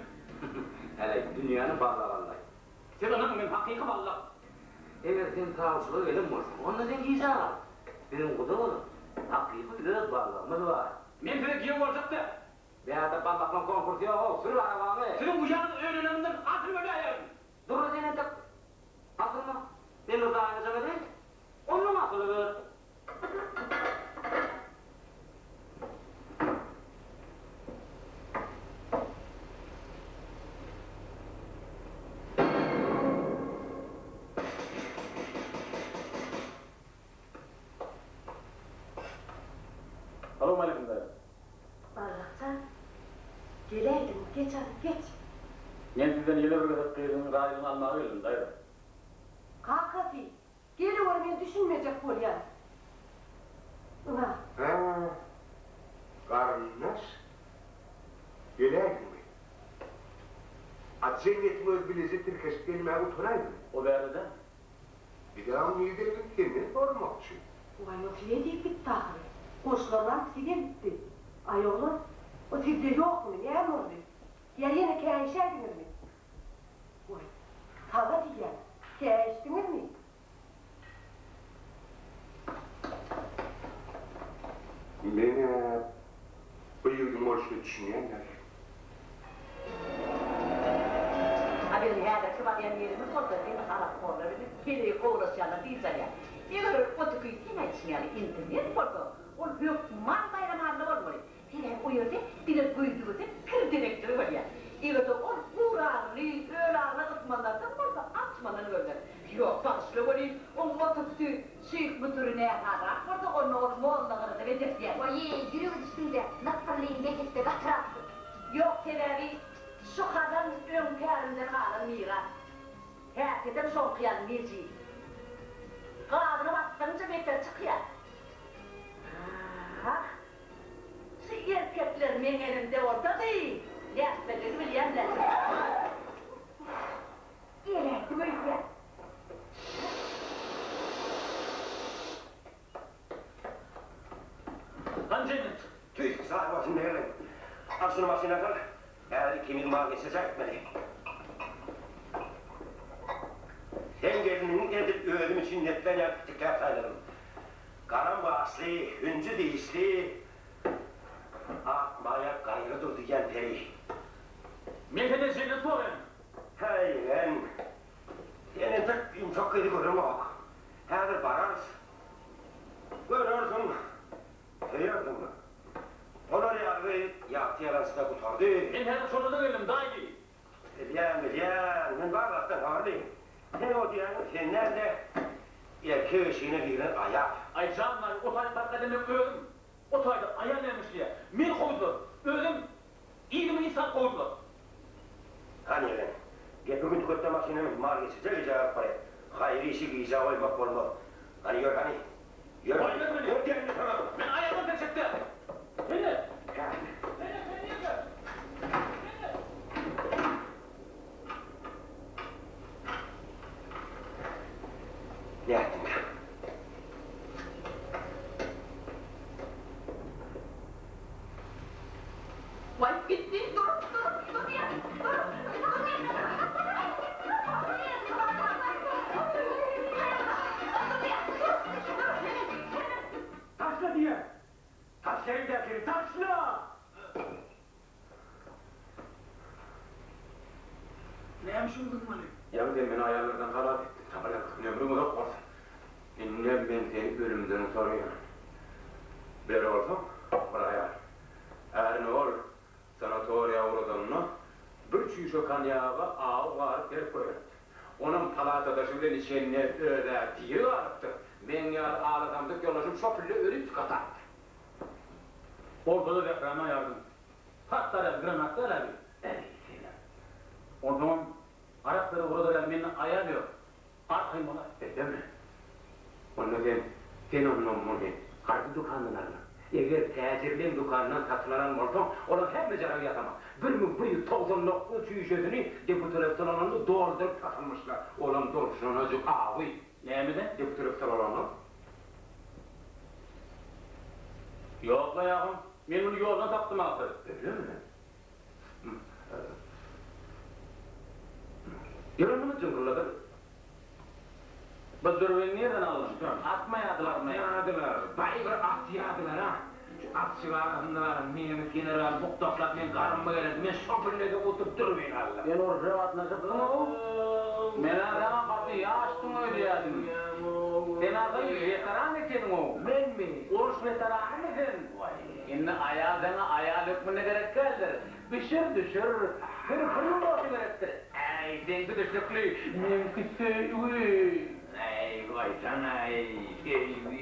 Heleý, dünýäni ballak-allaý. Siz ynanyň, men hakyky ballak. Eger sen sawçylyga gelen bolsaň, onda sen gijä gal. Biziň guda bolup, hakyky öz ballagymyz bar. Men size giýew boljak däl. Bärde ballaklaň konkursy ýog-ow, sür arabaňy. Siziň uýaňyz öýlenenimden asyl öläýerin. Dur-a sen entek. Asylma. Men bir daýyňa jaň edeýin. Onnoň asylyber. Salowmaleýkim daýza. Ballakjan, geläýdiň, geç hany, geç. Men sizden ýene bir gezek gyzyňyň razylygyny almaga geldim, daýza. Kakasy, geliwer men düşünmejek bolýan. Ynha. Hä, garyndaş, geläýdiňmi? A jemgyýetiň özi bileje tirkeşip gelmäge utanaýdymy? O bärde-dä. Biz-ä niredeligini senden soramakçy. Waý, o size diýip gitdi ahyry. Goşlarynam size gitdi. Aý, oglan, o sizde ýokmy, näme boldy? Ýa ýene käýişäýdiňizmi? Waý, saňa diýýän, käýişdiňizmi? Men-ä bu ýigidiň bolşuna düşünýän däl. A biziň häzirki barýan ýerimiz bolsa diňe arakhorlar bilen heleý kowlaşýanlar dynç alýar. Eger otüki seň aýdyşyň ýaly internet bolsa, ol hökman Baýramhanda bolmaly. Sebäbi o ýerde diňe göýdügese kirdenekler bolýar. Eger-de ol guragyny, ölagyny ysmazlardan bolsa açmandan görner. Ýok, bagyşla welin, oň otüksi şyh müdiri näsazrak bolsa, onda ol mollagyny-da bejertýär. Waý-eý, ýüregi düşdüň-dä, natyrlyň behetde gatyraksyz. Ýok, sebäbi şu hazan öňki ärimden galan miras. Häsiýetem şoňky ýaly nejis. Gazyna basdygyňça beter çykýar. Ah! Şu erkekler meň elimde bolsady, nätmeligi bilýän-dä. Geläýdim öýdýän. Hany Jennet? Tüýs, sag bolsun Mergen. Al şuny maşyna sal. Häzir ikimiz mal geçirjek etmeli. Sen gelniňi edil özüm üçin netlän ýaly pitikläp saýladym. Garam gaşly, hünji dişli, ak maýa Gaýra dur diýýän peri. Men senden Jennet soraýan. Häý, ýegen. Sen entek ýumşak gyzy göreňok. Häzir bararys. Görersiň, söýersiň. Olar ýaly gyz ýagty ýalançyda gutardy. Men häzir şonda-da geldim, daýy. Bilýän, bilýän, men bar zatdan habarly. Sen o diýýäniň sen däl-de, erkek eşigine giren aýal. Aý, jan daýy, o taýda parka demek özüm. O taýda aýal näme işleýär? Meni kowdular. Özem yzymy yz salyp kowdular. Hany ýegen, gepi gütgütde maşyna min, mal geçirjek gijä galyp barýar. Haýyr işi gijä goýmak bolmaz. Hany ýör, hany. Ýör, Goýber meni. ýör diýende saňa. Men aýagym peşekde. Sende. Hä. Sende, sen nirde? Sende. Nätdiňkä? Waý, gitdi, dur, dur, dur diýýän, dur, dur diýýän. Taşla diýýän! Taşla eldäkini, taşla! Näme üçin gyzmaly? Ýaňy sen meni aýallardan halas etdiň, saňa ýalkasyn, ömrüň uzak bolsun. Indem men seni ölümden gutaryaryn. Biler bolsaň, bir aýal ärini ol sanatoriýa ugradanda bir çüýşe konýaga awy garyp berip goýberipdir. Onam palatadaşy bilen içende öz-ä diri galypdyr, meň ýaly ala-samsyk ýoldaşym şo pille ölüp gatapdyr. Bolsa-da Zähräni aýardym. Partlar ýaly granat däl-ä bi. Äý, senem. Onsoňam arak bere uradar ýaly mende aýal ýok. Arkaýyn bolaý. Eýsem-ä. Onda sen, sen ondan muny haýsy dükandan aldyň? Eger täjirleň dükanyndan satyn alan bolsaň, olaň hemme jaragy ýasama. 1199 çüýşesini deputelekden alanda dolduryp satylmyşlar. Olam durşunajyk awy. Nämeden? Deputelekden alanda. Ýok-la ýagym, men muny ýoldan tapdym ahyry. Öýlemi? Ýörenimi jyňkylladyr. Bu dürbini nirden aldyň? Atmaýadylarmy? Atmaýadylar. Baý bir atýadylar-a. Şu atçy barasynda baran nemes generaly bukdaklap meň garynma gelende men şo pillede oturyp dürbin aldym. Sen urşa gatnaşypsyň-ow. Men-ä saňa gaty ýaşdyň öýdýädim. Sen asyl weteran ekeniň-ow. Menmi? Uruş weteranymy sen? Waý. Indi aýal saňa aýal hökmünde gerek däldir. Bişir, düşür, pir-pir ýoldaşy gerekdir. Äý, seňki düşnükli, meňki söýgi. Äý, goýsana-aý, söýgi.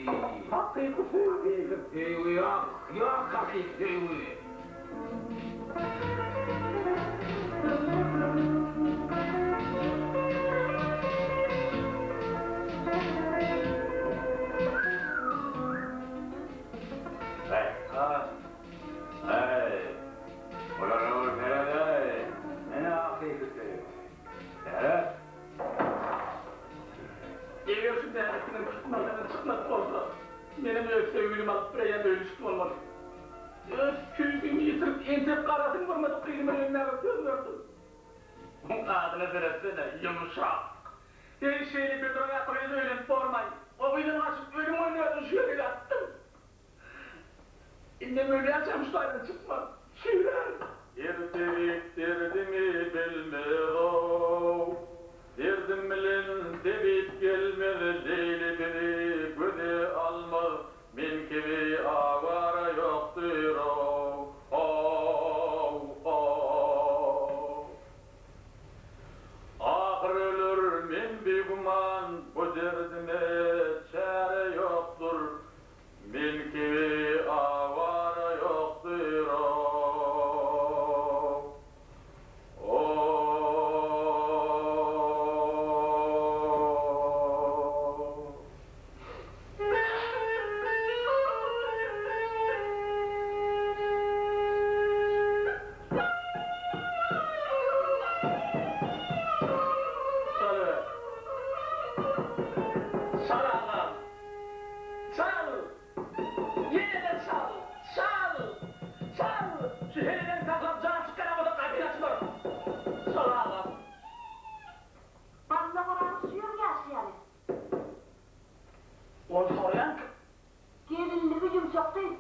Hakyky söýgi. Hakyky söýgi ýok, ýok hakyky söýgi. Äý, äý. Olara bir seret-eý! Ine hakyky söýgi! Seret! Eger şu bäbekden çykmasaňyz çykmadyk bolsa, menem öz söýgülimi alyp bireýýäm öýlüşik bolmaly. Öz söýgimi ýitirip entek garasyny görmedik gyzyma öýlenmäge söz berdim. Oň adyna seretsene, Ýumşak. Heý, şeýle bedroý gyza öýlenip bormaý. O gyzdan gaçyp ölüm oýnaýaryn şu ýere ýatdym. Indem ölýänçäm şu taýdan çykman, süýrärin. Ertebik derdimi bilmez-ow, Derdim bilen tebip gelmez, Leýli bizi göze almaz, Men kibi awara ýokdur-ow, how, how. Ahyr öler men bigüman, Bu derdime çäre ýokdur, Men kibi awara ýokdur-ow, ow. Çalyber. Çal agam. Çal! Ýene-de çal! Çal! Çal! Şu heleden saklap jan çykýan bolsa gapyny açylar. Çal agam. Balla Oraly şu ýer ýaşaýar. Ol soraýan kim? Gelinligi ýumşak gyz.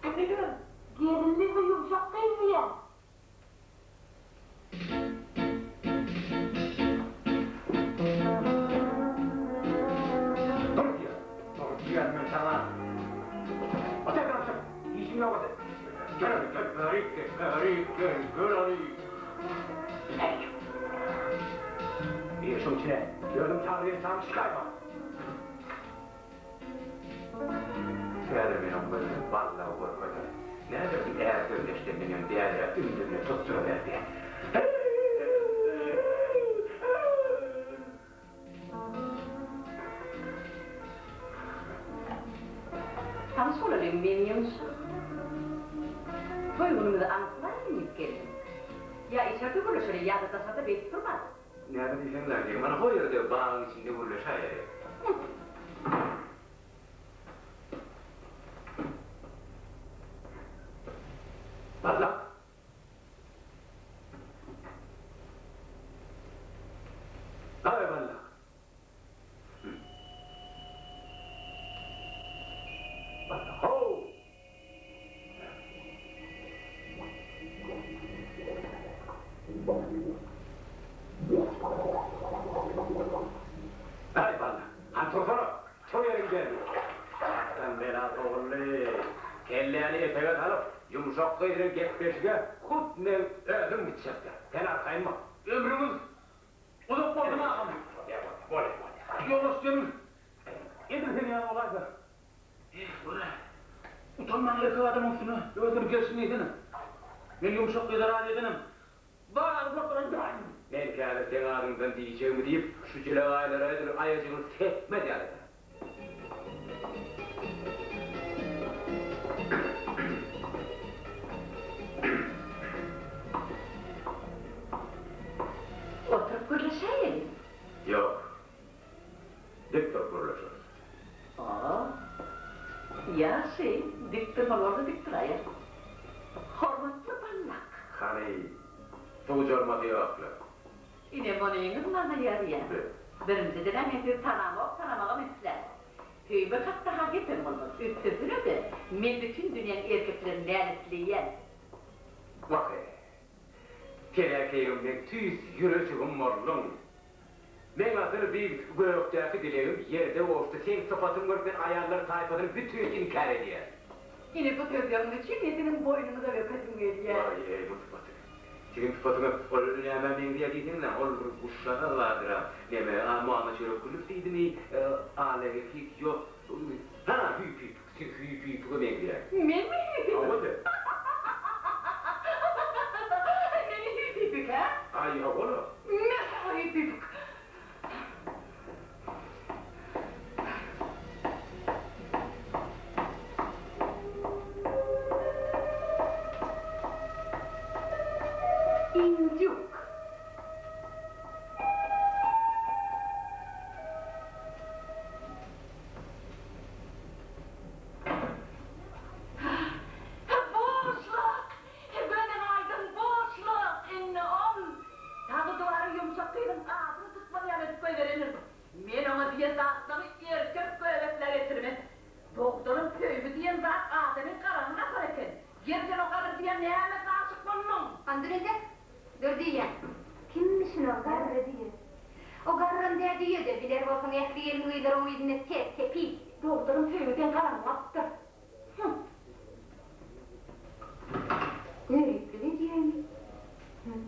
Kim diýdiňiz? Gelinligi ýumşak gyz diýýän. Dur diýýän. Dur diýýän men saňa. Otur gamşyk. Işiň ýok edi. Gel hany, gel bärik gel, bärik gel, gel hany. Bärik. Bir şuň içine. Özüm çagyrýançam çykaýma. Täze meniň gözüme ballagy görkezer. Nädersiň är sözleşse menem däliräp ümzügine tutduraberdi. Tanyş bolalyň, men Ýumşak. Toý günümizi anyklaýyn diýip geldim. Ýa içerde gürleşeli, ýa-da daşarda beýdip durman. Näme diýseňler diý, mana ho ýerde bagyň içinde gürleşäýeli. Ballak. Aý ballak. Ballak how. Aý bala, hany tursana, tur ýeriňden! Atdan bela sowuldy. Kelläni etege salyp, ýumşak gyz bilen gepleşige hut meň özüm gitjekdir. Sen arkaýyn bol. Ömrüňiz uzak bolsun agam. Bolýa, bolýa, bolýa, bolýa. Ýoldaş Jemil, edil sen ýaly bolaýsa. Eý, gör-ä, utanman erkek adamyň üstüne özüni gelşiň diýsene. Men ýumşak gyza razy edenem, bar adymy topduran daýym. Men häzir seň adyňdan diýjegimi diýip, şu jelegaýlara edil aýajygyny sepmez ýaly ederin. Oturyp gürleşäýeliň. Ýok. Dik durup gürleşeris. A. Ýagşy, dik durmaly bolsa dik duraýar. Hormatly Ballak. Hany, suwjarmasy ýokla. Ine, munyňyz maňa ýaraýar. Birinjiden-ä men sizi tanamok, tanamagam islämok. Söýmek hakda-ha gepem bolmaz. Üstesine-de, men bütin dünýäň erkeklerini näletleýän. Wah-eý! Sen-ä keýgim meň tüýs ýürejigim bolduň. Meň asyl bi gökdäki dilegim ýerde gowuşdy. Seň sypatyňy görüp men aýallar taýpasyny bütin inkär edýän. Ine bu sözleriňiz üçin men siziň boýnuňyza öpesim gelýär. Waý-eý bu sypatyňy. Siziň sypatyňyz ol nämä meňzeýär diýseňiz-ä, ol bir guşjagaz bardyr-a, neme, a Muhammet Çörekgüllow diýdimi, a-l-g hiç ýok, ha, hüýpüpik, siz hüýpüpige meňzeýäňiz. Menmi hüýpüpik? Hawa-da. Men hüýpüpik, hä? Aý, hawa-la. Men saňa hüýpüpik. Indýuk. Boşluk! Gözüň aýdyň, boşluk! Indi ol Dagy duwara ýumşak gyzyň adyny tutmaz ýaly edip goýberendir. Men oňa diýen zatlarymy erkek göbeklä geçirmen. Dogdanym söýgi diýen zat adamyň garaňyny asar eken. Ýeri sen o gadyr diýen nämesine aşyk bolduň? Andyr entek, dur diýýän. Kimmişin ol garry düýe? O garran dä düýe-de, biler bolsaň ähli gelin-gyzlar oň yzynda ter-tepiz. Dogdanym söýgi seň garaňyňy asypdyr. Hum. Göriplik edýämi? Hum.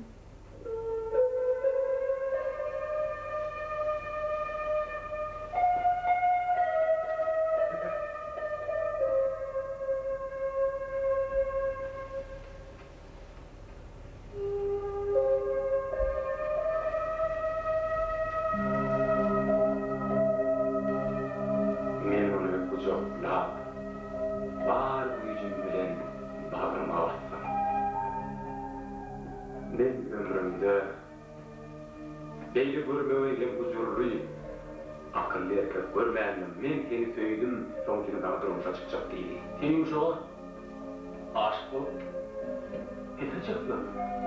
Men ony gujaklap, bar güýjüm bilen bagryma basdym. Men ömrümde beýle görmegeý hem gujurly, akylly erkek görmändim. Men seni söýdüm, soň seni saňa durmuşa çykjak diýdi. Sen ýumşaga Aşyk bolup pese çykdyň.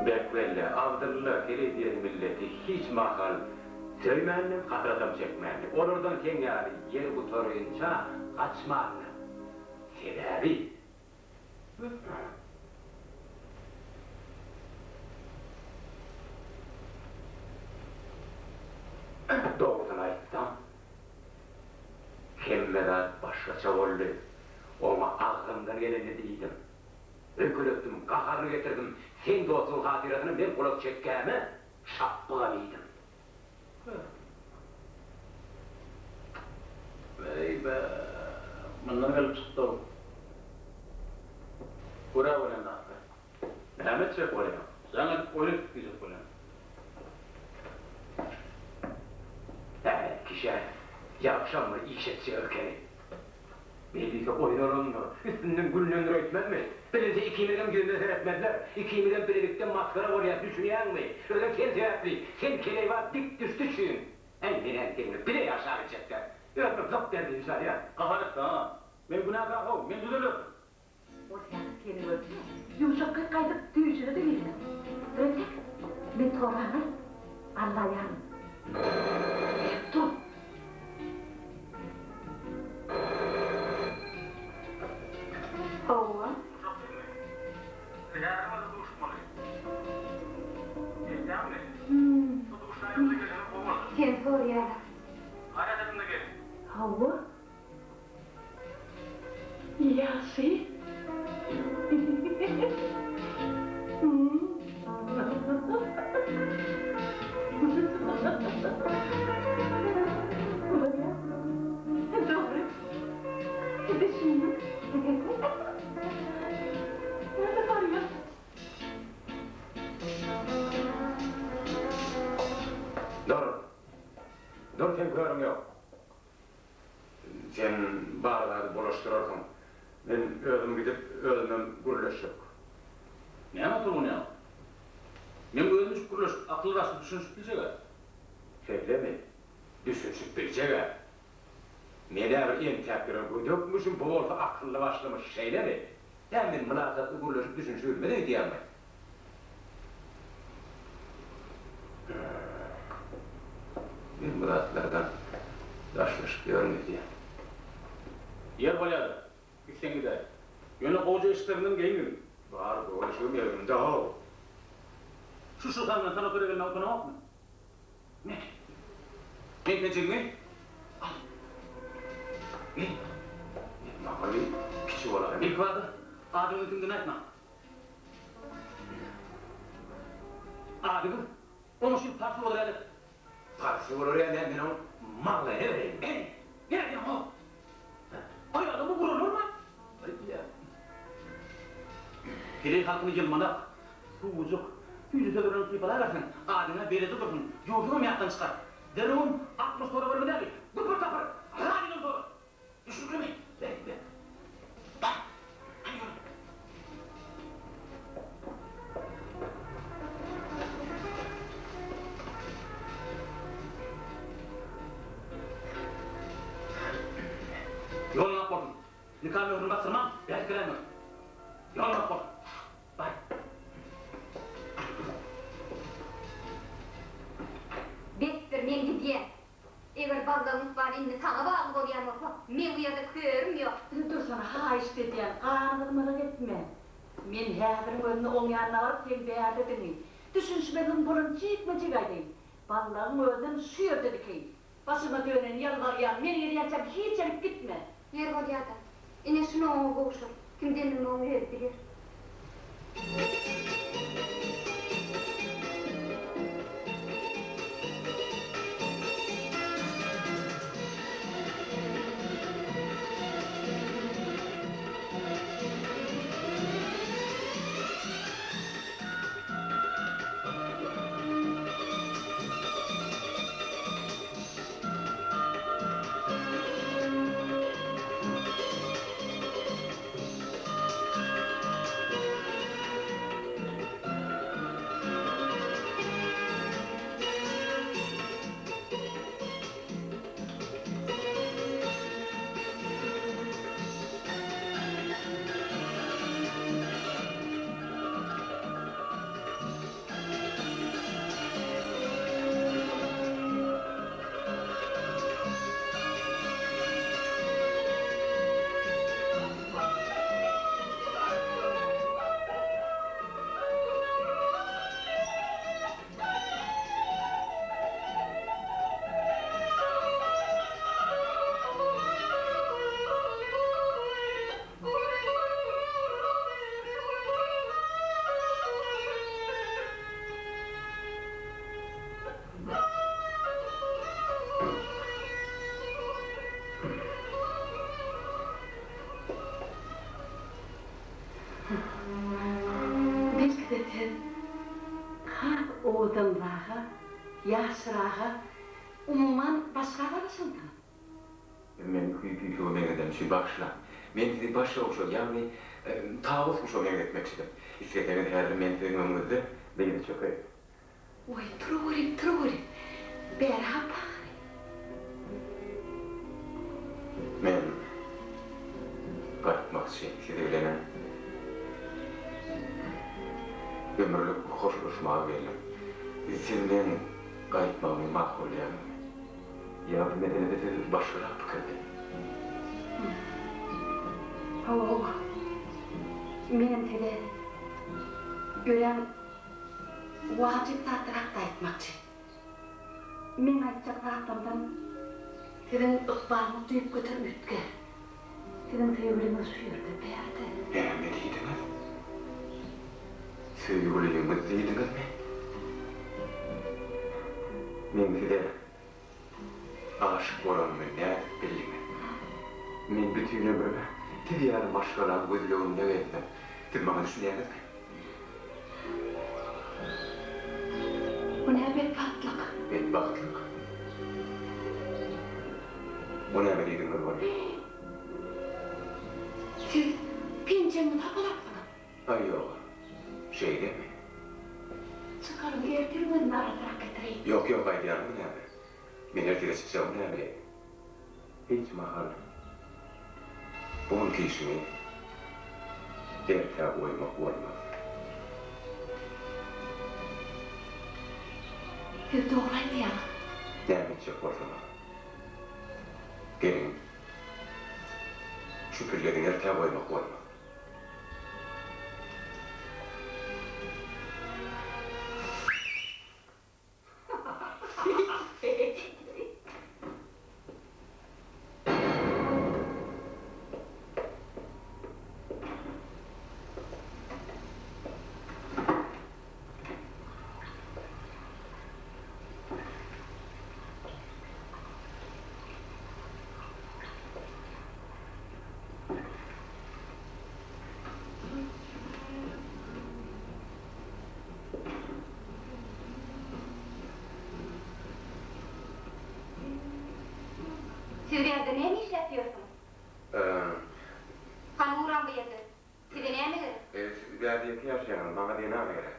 Bek welle, Abdylla heleý diýen milleti hiç mahal söýmändim, hasratam çekmändim. Olardan seň ýaly ýer gutarynça gaçmandym. Sebäbi. Dogrusyny aýtsam, hemme zat başgaça boldy. Oňa agzymdan gelenini diýdim. Öýkeletdim, gaharyny getirdim. Seň dostuň hatyrasyna men gulak çekgäme şapbygam iýdim. Eý-be, mundan gelip çykdy-ow. Görä bolýan zatlar. Näme etjek bolýaň? Jaň edip oýun etdik diýjek bolýan. Äý, kişä ýagşam bir iş etjek ekeni. Beý diýse oýun olandyr. Üstünden gülnendir öýtmezmi? Bilinse ikimizem ýüzümize seretmezler. Ikimizem bilelikde masgara bolýas, düşünýäňmi? Özem sen sebäpli. Sen keleýbaz dik düşdi üçin. Äý, menem seňle bile ýaşabiljekdä. Özüme gyp berdiň şalýa. Gahar etme, aga. Men günäkär-how, men düzelerin. Ol häzir seni görse, ýumşak gyz gaýdyp düýşüne-de girmez. Dur entek, men toraňňy Allaýaryn. Berk dur. Hawa. Uşak diýme. Biz häziriň özünde duşmaly. Eşidýäňmi? Şu duşaýamyza gelseňiz gowy bolar. Seni soraýarlar. Gaýrat ediň-de geliň. Hawa. Ýagşy. Bolýar. Dogry. Düşündim. Näme barýa? Dur. Dur seň körüň ýok. Sen bar zady bulaşdyrarsyň. Men özüm gidip, özümem gürleşjek. Näme tolgunýaň? Meň özüm üçin gürleşip, akyl-başly düşünişip biljeg-ä. Şeýlemi? Düşünişip biljeg-ä. Men-ä bir entäp ýören gödekmişim, bu bolsa akylly-başlymyş, şeýlemi? Hä, men mylakatly gürleşip düşünişibilmez öýdýäňmi? Ýörüň gidýän. Ýer bolýa-da, gitseň gidäý. Ýöne gowja eşikleriňden geýingin. Bar, gowy eşigim egnimde-how. Şu şyhaňdan sanatoriýa gelmäge utanaňokmy? Me, meň penjegiňi al. Geý. Maňa bir kiçi bolaýmy? Ilkibada adyňyň kimdigini aýtma. Adyňyz oňa şu parsy bolar ýaly et. Parsy bolar ýaly näme men oň maňlaýyna bereýin. Eý, nädýäň-ow? Aýalymy guralarmy? Aý, Heleý halkyny ýylmanak, suwujyk, süýji söz bilen sypalaberseň, adyňa beledi dursun, ýurduňam ýatdan çykar. Derrewem 60 sora bermeli däl, güpür-tapyr, radiodan sora. Düşnüklimi? Beýle. Bar, hany ýör. Ýoluň ak bolsun. Nika möhrüni basdyrman, bäs geläýmez. Ýoluň ak bolsun. Bar. Besdir, men gidýän. Eger ballagyň ykbaly indi saňa bagly bolýan bolsa, meň bu ýerde körüm ýok. Dursana, haýyşt edýän, ganygyzmalyk etme. Men häziriň özünde oň ýanyna baryp, seň bärdedigini, düşünişmezligiň bolany jikme-jik aýdaýyn. Ballagyň özünem şu ýerde dikeýin. Başyma döneni ýalbarýan, men gelýänçäm hiç ýerik gitme. Ýer bolýa-da. Ine, şuny oňa gowşur. Kimdendigini oň özi biler. Belki-de siz has owadanraga, ýaşraga, umuman başga garaşansyňyz? Men küýki-küýküge meňzedem üçin bagyşlaň. Men sizi başga guşa, ýagny tawus guşa meňzetmekçidim. Isleseňiz häzir men siziň öňüňizde dyza çökeýin. Oý, turaweri, turaweri. Bäri hapa ahyry. Men gaýtmakçy siz bilenem ömürlik hoşlaşmaga geldim. Siz meň gaýtmagymy makullaýaňyzmy? Ýa bu meselede siz başgarak pikirde? Hawa, menem size örän wajyp zatlar hakda aýtmakçy. Meň aýtjak zatlarymdan siziň ykbalyňyz düýpgöter üýtgär. Siziň söýgüliňiz şu ýerde, bärde. Näme diýdiňiz? Söýgüliňiz diýdiňizmi? Meň size aşyk bolanymy nädip bildiňiz? Men bütin ömrüme siz ýaly maşgalaň gözleginde gezdim. Siz maňa düşünýäňizmi? Bu nä betbagtlyk? Betbagtlyk? O näme diýdigiňiz bolýar? Siz penjegiňizi hapalapsyňyz. Aý ýok. Şeýlemi? Çykaryň, ertir özüm arassarak getireýin. Ýok, ýok, aýdýanyňyz näme? Men ertire çykjagymy näbileýin? Hiç mahal bu günki işiňi ertä goýmak bolmaz. Siz dogry aýdýaňyz. Näme etjek bolsaňyz. Gelin, şu pillediň ertä goýmak bolmaz. Siz bu ýerde näme işläp ýörsüňiz? Hany ugraň bu ýerden. Size näme gerek? Siz bärde ýeke ýaşaýaňyz, maňa zenan gerek.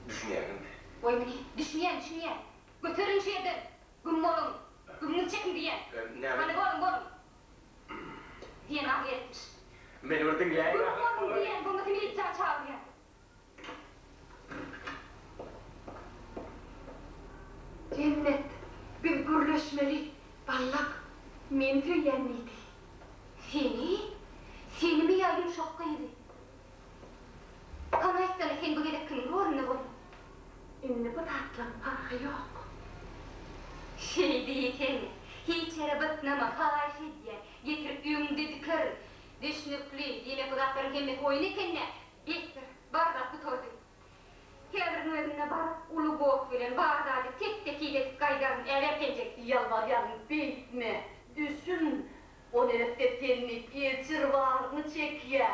Düşünýäňizmi? Goý muny. Düşünýän, düşünýän. Göteriň şu ýerden. Güm boluň. Gümüňizi çekiň diýýän. Hany boluň, boluň. Zenan gerekmiş. Meni bir diňläýiň. Güm boluň diýýän, bolmasa milisiýany çagyrýan. Jennet, biz gürleşmeli, Ballak, meni söýýän diýdi. Seni? Senimi ýa ýumşak gyzy? Hany aýtsana, sen bu gezek kimiň rolunda bolduň? Indi bu zatlaň parhy ýok. Şeý diýsene, hiç ýere bytnama, haýyş edýän, getirip öňüňde dikerin. Düşnükli, diýmek bu zatlaryň hemmesi oýun eken-dä? Besdir, bar zat gutardy. Häziriň özünde baryp, uly goh bilen bar zady tek-tekiz edip gaýdaryn, äber penjek! Ýalbarýaryn, beýtme, düşün, o neresse seni ejir baryny çekýä.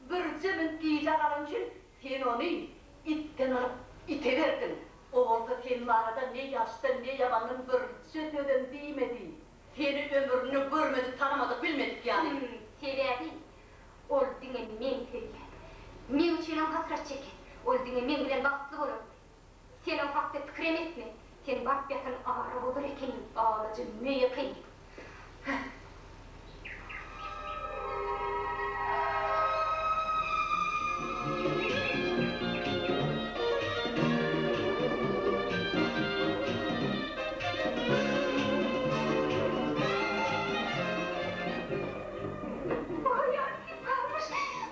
Birje minut gijä galany üçin sen ony itden alyp, ite berdiň. O bolsa sen barada ne ýaşdan, ne ýamandan birje sözem diýmedi. Seni ömründe görmedik, tanamadyk, bilmedik ýaly. Hüm, sebäbi Ol diňe meň söýýän. Meň üçinem hasrat çeken. Ol diňe meň bilen bagtly bolardy. Sen o hakda pikirem etme. Sen baryp ýatan ara bozar ekeniň, alajy möý ekeniň. Hä.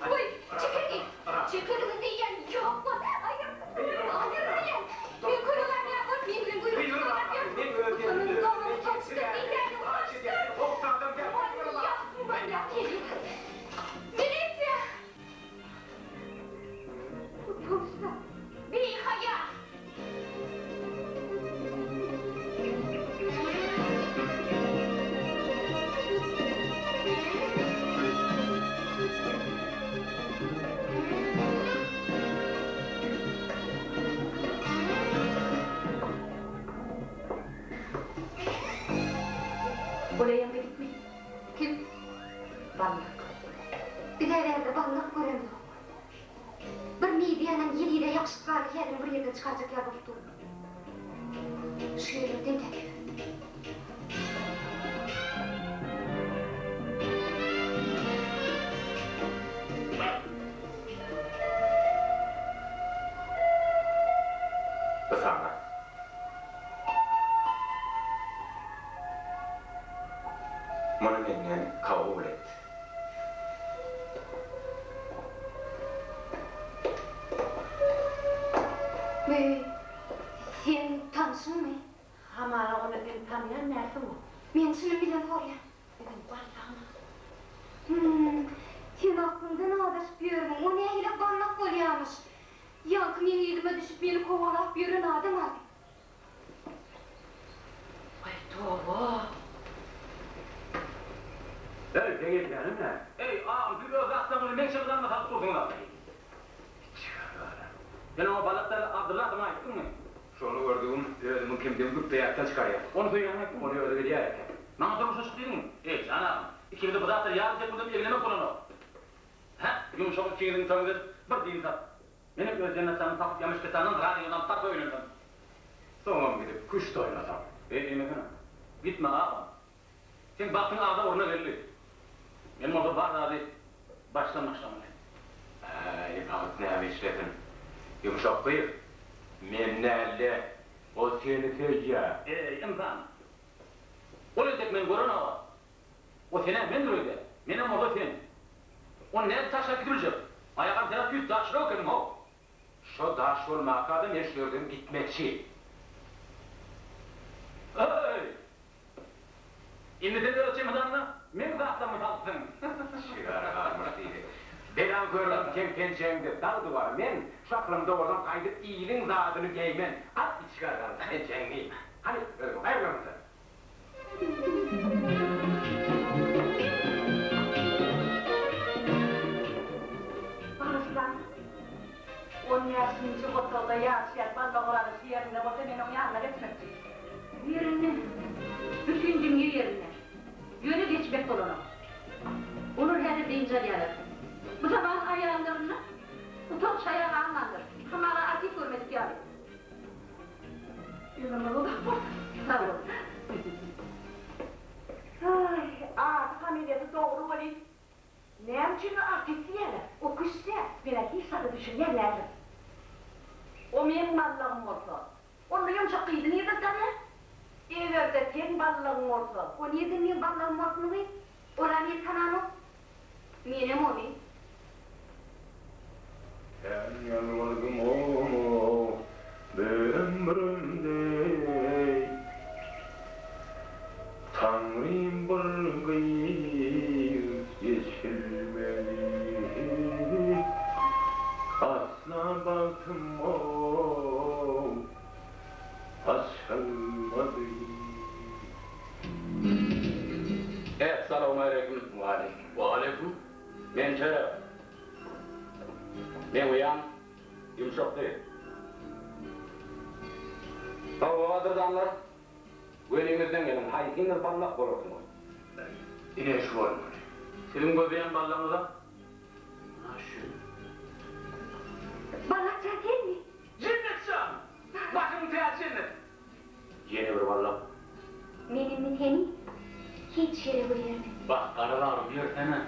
Goý, çekeliň! Çekeliň diýýän, ýok bol! Aýyr! Aýyr diýýän! Men kölegäm ýa bol, men bilen guýruk çykarýan ýok! Utanyň, dogan, utançdyr diýýäni, utançdyr! Manýak, manýak heriň! Milisiýa! Utançsyz, bihaýa! Golaýamda gitme. Kim? Ballak. Biz-ä bärde ballak göremzok. Bir mediýanam ýel-ýele ýapyşyp galdy, häzirem bir ýerden çykarjak ýaly bolup dur. Şu ýerlerden täk. Bu saňa. Muny menden kabul et. Möý, seň tanşyňmy? Hamala ony sen tanýan dälsiň-ow. Men çynym bilen sorýan. Biziň ballagymyz. Hüm, sen aklyňdan azaşyp ýörmüň, o nähili ballak bolýamyş? Ýaňky meň yzyma düşüp meni kowalap ýören adam ady. Aý toba. Eý, seň edýäniň nä? Eý, agam, siz öz zatlaryňyzy meň çemodanyma salyp dursuňyz-a. Çykarara. Sen oňa Balak däl, Abdylla adyňy aýtdyňmy? Şony gördügim, özümiň kimdigimi güpbe ýatdan çykarýan. Ony söýýäňi aýtdym, ony özi bilýär eken. Maňa durmuşa çyk diýdiňmi? Eý, jan agam, ikimize bu zatlary ýarym sekundam eglemek bolanok. Hä, ýumşak ikiňiziň toýuňyzy edip, bir diň sat. Menem öz jennatjanymy tapyp ýamyşketandan radiodan tarpa öýlensem. Soňam gidip küşt oýnasam. Eý diýmesene. Gitme agam. Seň bagtyň agza orna geldi. Men bolsa bar zady başdan başlamaly. Äý bagt näme işlesin. Ýumşak gyz. Men dälde, o seni söýýä. Eý ynsan. Ol entek meni görenok-a. O sen-ä mendir öýdýär. Menem bolsa sen. Ony nädip taşlap gidibiljek? Aýagam sen-ä tüýs daşrak ekeniň-how. Şo daş bolmaka-da men şu ýerden gitmekçi. Öý! Indi sen öz çemodanyňa meň zatlarymy salypsyň. Şigara galmyş diýdi. Belaň körügim seň penjegiňde dag duwar. Men şu aklymda bolsam gaýdyp iliň zadyny geýmen. Al içgara galmyş penjegiňi. Hany, özüň gaýgylanmy sen? Bagyşlaň. On bäşinji otagda ýaşaýan Balla Orazow ýerinde bolsa men oň ýanyna geçmekçi. Ýerinde. Bütin dünýe ýerinde. Ýöne geçmek bolanok. Olar häzir dynç alýarlar. Bu zaman aýallarynda utanç-haýa galmandyr. Hamala artist görmedik ýaly. Ömrüňiz uzak bolsun. Sag bol. Aý, ady familiýasy dogry welin, näme üçin artist diýýärler? O küşse, men-ä hiç zada düşünýän däldim. O meň mallagym bolsa, onda ýumşak gyzy nirden tapýar? Eger-de seň ballagyň bolsa. O nirden meň ballagym bolsun gyz? Ol-a meni tananok. Menem ony. Sen ýalbardym oňa ömrümde Taňrym bir gyz eçilmedi Asla bagtym açylmady. Essalawmaleýkim. Waleýkim. Waleýkim. Men Şerep. Meň uýam ýumşakdy. Hawa, gadyrdanlar, göniňizden geliň, haýsyňyz ballak bolarsyňyz? Ine şu bolmaly. Siziň gözleýän ballagyňyz-a ana şu. Ballak jan senmi? Jennet jan! Başyňyň täji jennet! Ýene bir ballak. Men indi seni hiç ýere goýbermen. Bak, gara bagrym, ýörsene.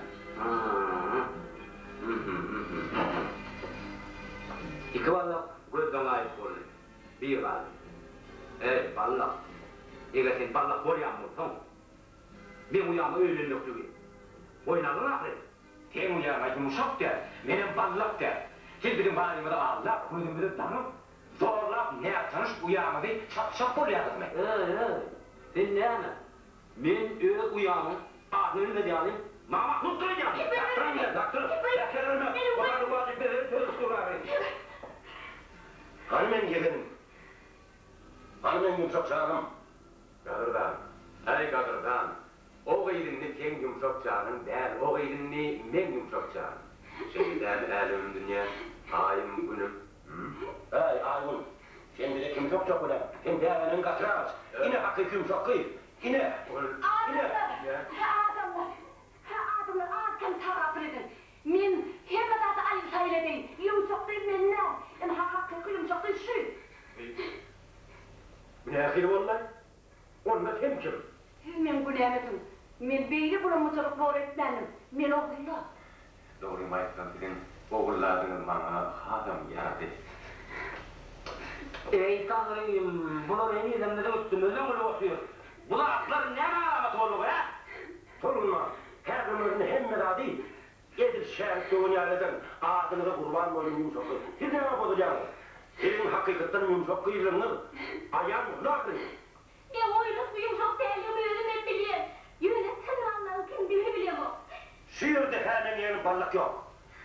Iki ballak gözden gaýyp boldy. Bir galdy. Eý, ballak! Eger sen ballak bolýan bolsaň, meň uýama öýlenmekligi boýun aldyň ahyryn. Seň uýaň-a ýumşak däl, menem ballak däl. Siz biziň barymyzy aldap, gözümizi daňyp, Zorlap nätanyş uýaňyzy satjak bolýaňyzmy? Eý-eý, sen näme? Men öz uýamyň adyny bilmez ýaly, maňa mahlukdyr öýdýäňmi? Dakdyr indi, dakdyr! Äsgererme! O zady wajyp mesele çözüp dur ahyry. Hany meň ýegenim? Hany meň ýumşak janym? Gadyrdan, äý gadyrdan, o gyz indi seň ýumşak janyň däl, o gyz indi meň ýumşak janym. Şeýle dälmi älemim dünýäm, aýym günüm? Äý, Aýgül, sen bize kimi sokjak bolýaň? Sen däbeniňi gatyrak aç. Ine hakyky ýumşak gyz. Ine! Ine! Adamlar! Hä, adamlar! Hä, adamlar, az-kem tagapyl ediň. Men hemme zady aýyl-saýyl edeýin. Ýumşak gyz men däl. Ynha, hakyky ýumşak gyz şu. Bu nähili boldy-aý? Onda sen kim? Siz meň günäm ediň. Men beýle bulamyjylyk zor etmändim. Men Ogulla. Dogrymy aýtsam siziň Ogulladyňyz maňa hasam ýarady. Eý Taňrym, bular henizem biziň üstümizden gülüp otyr. Bu zatlar näme alamaty boldugy, hä? Tolgunma, häziriň özünde hemme zady edil şärik döwen ýaly ederin. Adyňyza gurban bolaýyn ýumşak gyz. Siz nämä bozulýaňyz? Siziň hakykatdanam ýumşak gyzlygyňyz aýan boldy ahyryn. Men oýlukly ýumşak däldigimi özümem bilýän. Ýöne çyn ballagyň kimdigini bilemok. Şu ýerde hä meň ýegenim ballak ýok.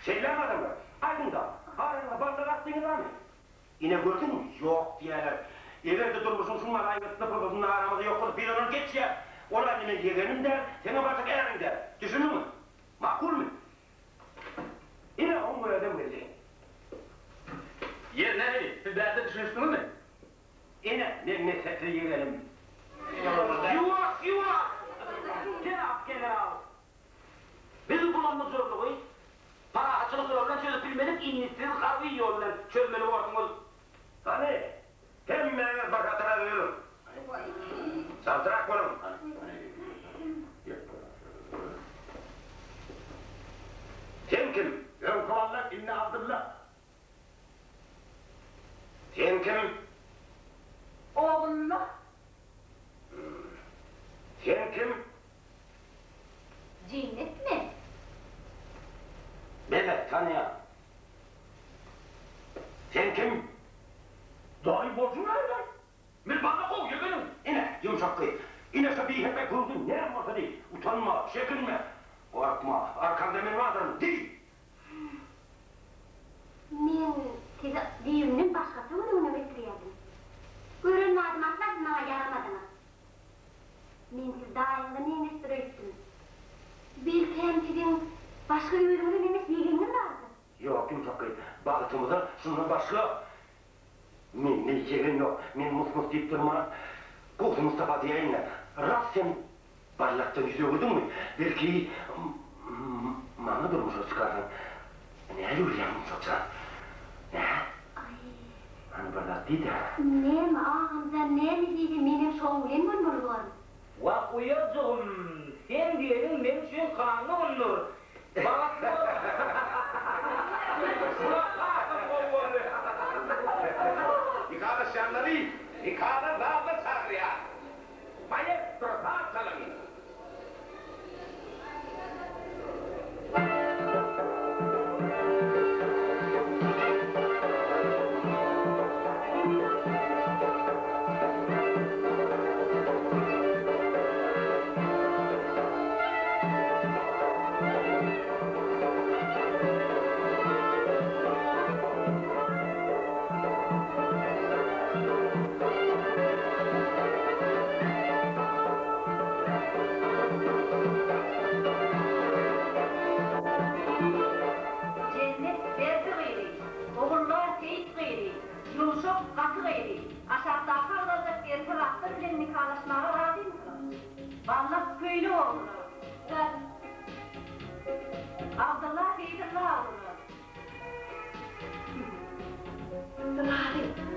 Şeýlemi adamlar? Aýdyňda, araňyzda ballak atlyňyz barmy? Ine gördüňmi, ýok diýýärler. Eger-de durmuşyň şuň ýaly aýgytly pursatynda aramyzda ýok bolsa, biz ondan geçýäs. Ol indi meň ýegenim däl, seňem barjak äriň däl. Düşündiňmi? Makulmy? Ine, oň özem geldi. Ýeri nähili, siz bärde düşünişdiňizmi? Ine, meň mesepli ýegenim. Ýuwaş, ýuwaş! Jenap general! Biz bulam-bujurlygy parahatçylyk ýoly bilen çözüp bilmedik, indi siz harby ýol bilen çözmeli borsuňyz. Hany, hemmäňiz bir hatara bölüň. Çaltrak boluň. Sen kim? Öňki Wallak, indi Abdylla. Sen kim? Ogulla. Sen kim? ýumşak gyz. Ine şu bihepbe göwdüň näme bolsa diý. Utanma, çekinme. Gorkma, arkaňda men bardyryn, diý! Men sizi düýbünden başgaça göz öňüne getirýärdim. Gören badyma asla siz maňa ýaramadyňyz. Men sizi daýyňyza meňzeşdir öýtdüm. Belkäm siziň başga özüňize meňzeş ýegeniňiz bardyr? Ýok, ýumşak gyz, bagtymyza şundan başga mende ýegen ýok. Men mus-mus diýip durman, gowsy Mustapa diýäýin-dä. Rast sen Ballakdan ýüz öwürdiňmi? Belki, maňa durmuşa çykarsaň. Nähili görýäň, Ýumşak jan? Nä? Hany bir zat diý-dä. Näme, agamjan, näme diýse, menem şoň bilen bolmaly borun. Wah, uýajygym, sen diýeniň meň üçin kanundyr. Bagtly bol. Bular hasam gowy boldy. Nikalaşýanlary nikada zalda çagyrýar. Maestro saz çalyň! Jennet Berdi gyzy, Ogullar Seýit gyzy, Ýumşak Gaty gyzy, aşakdaky agzaljak erkek atlar bilen nikalaşmaga razymysyňyz? Ballak Köýnek ogluna. Razy. Abdylla Seýdylla ogluna. Razy.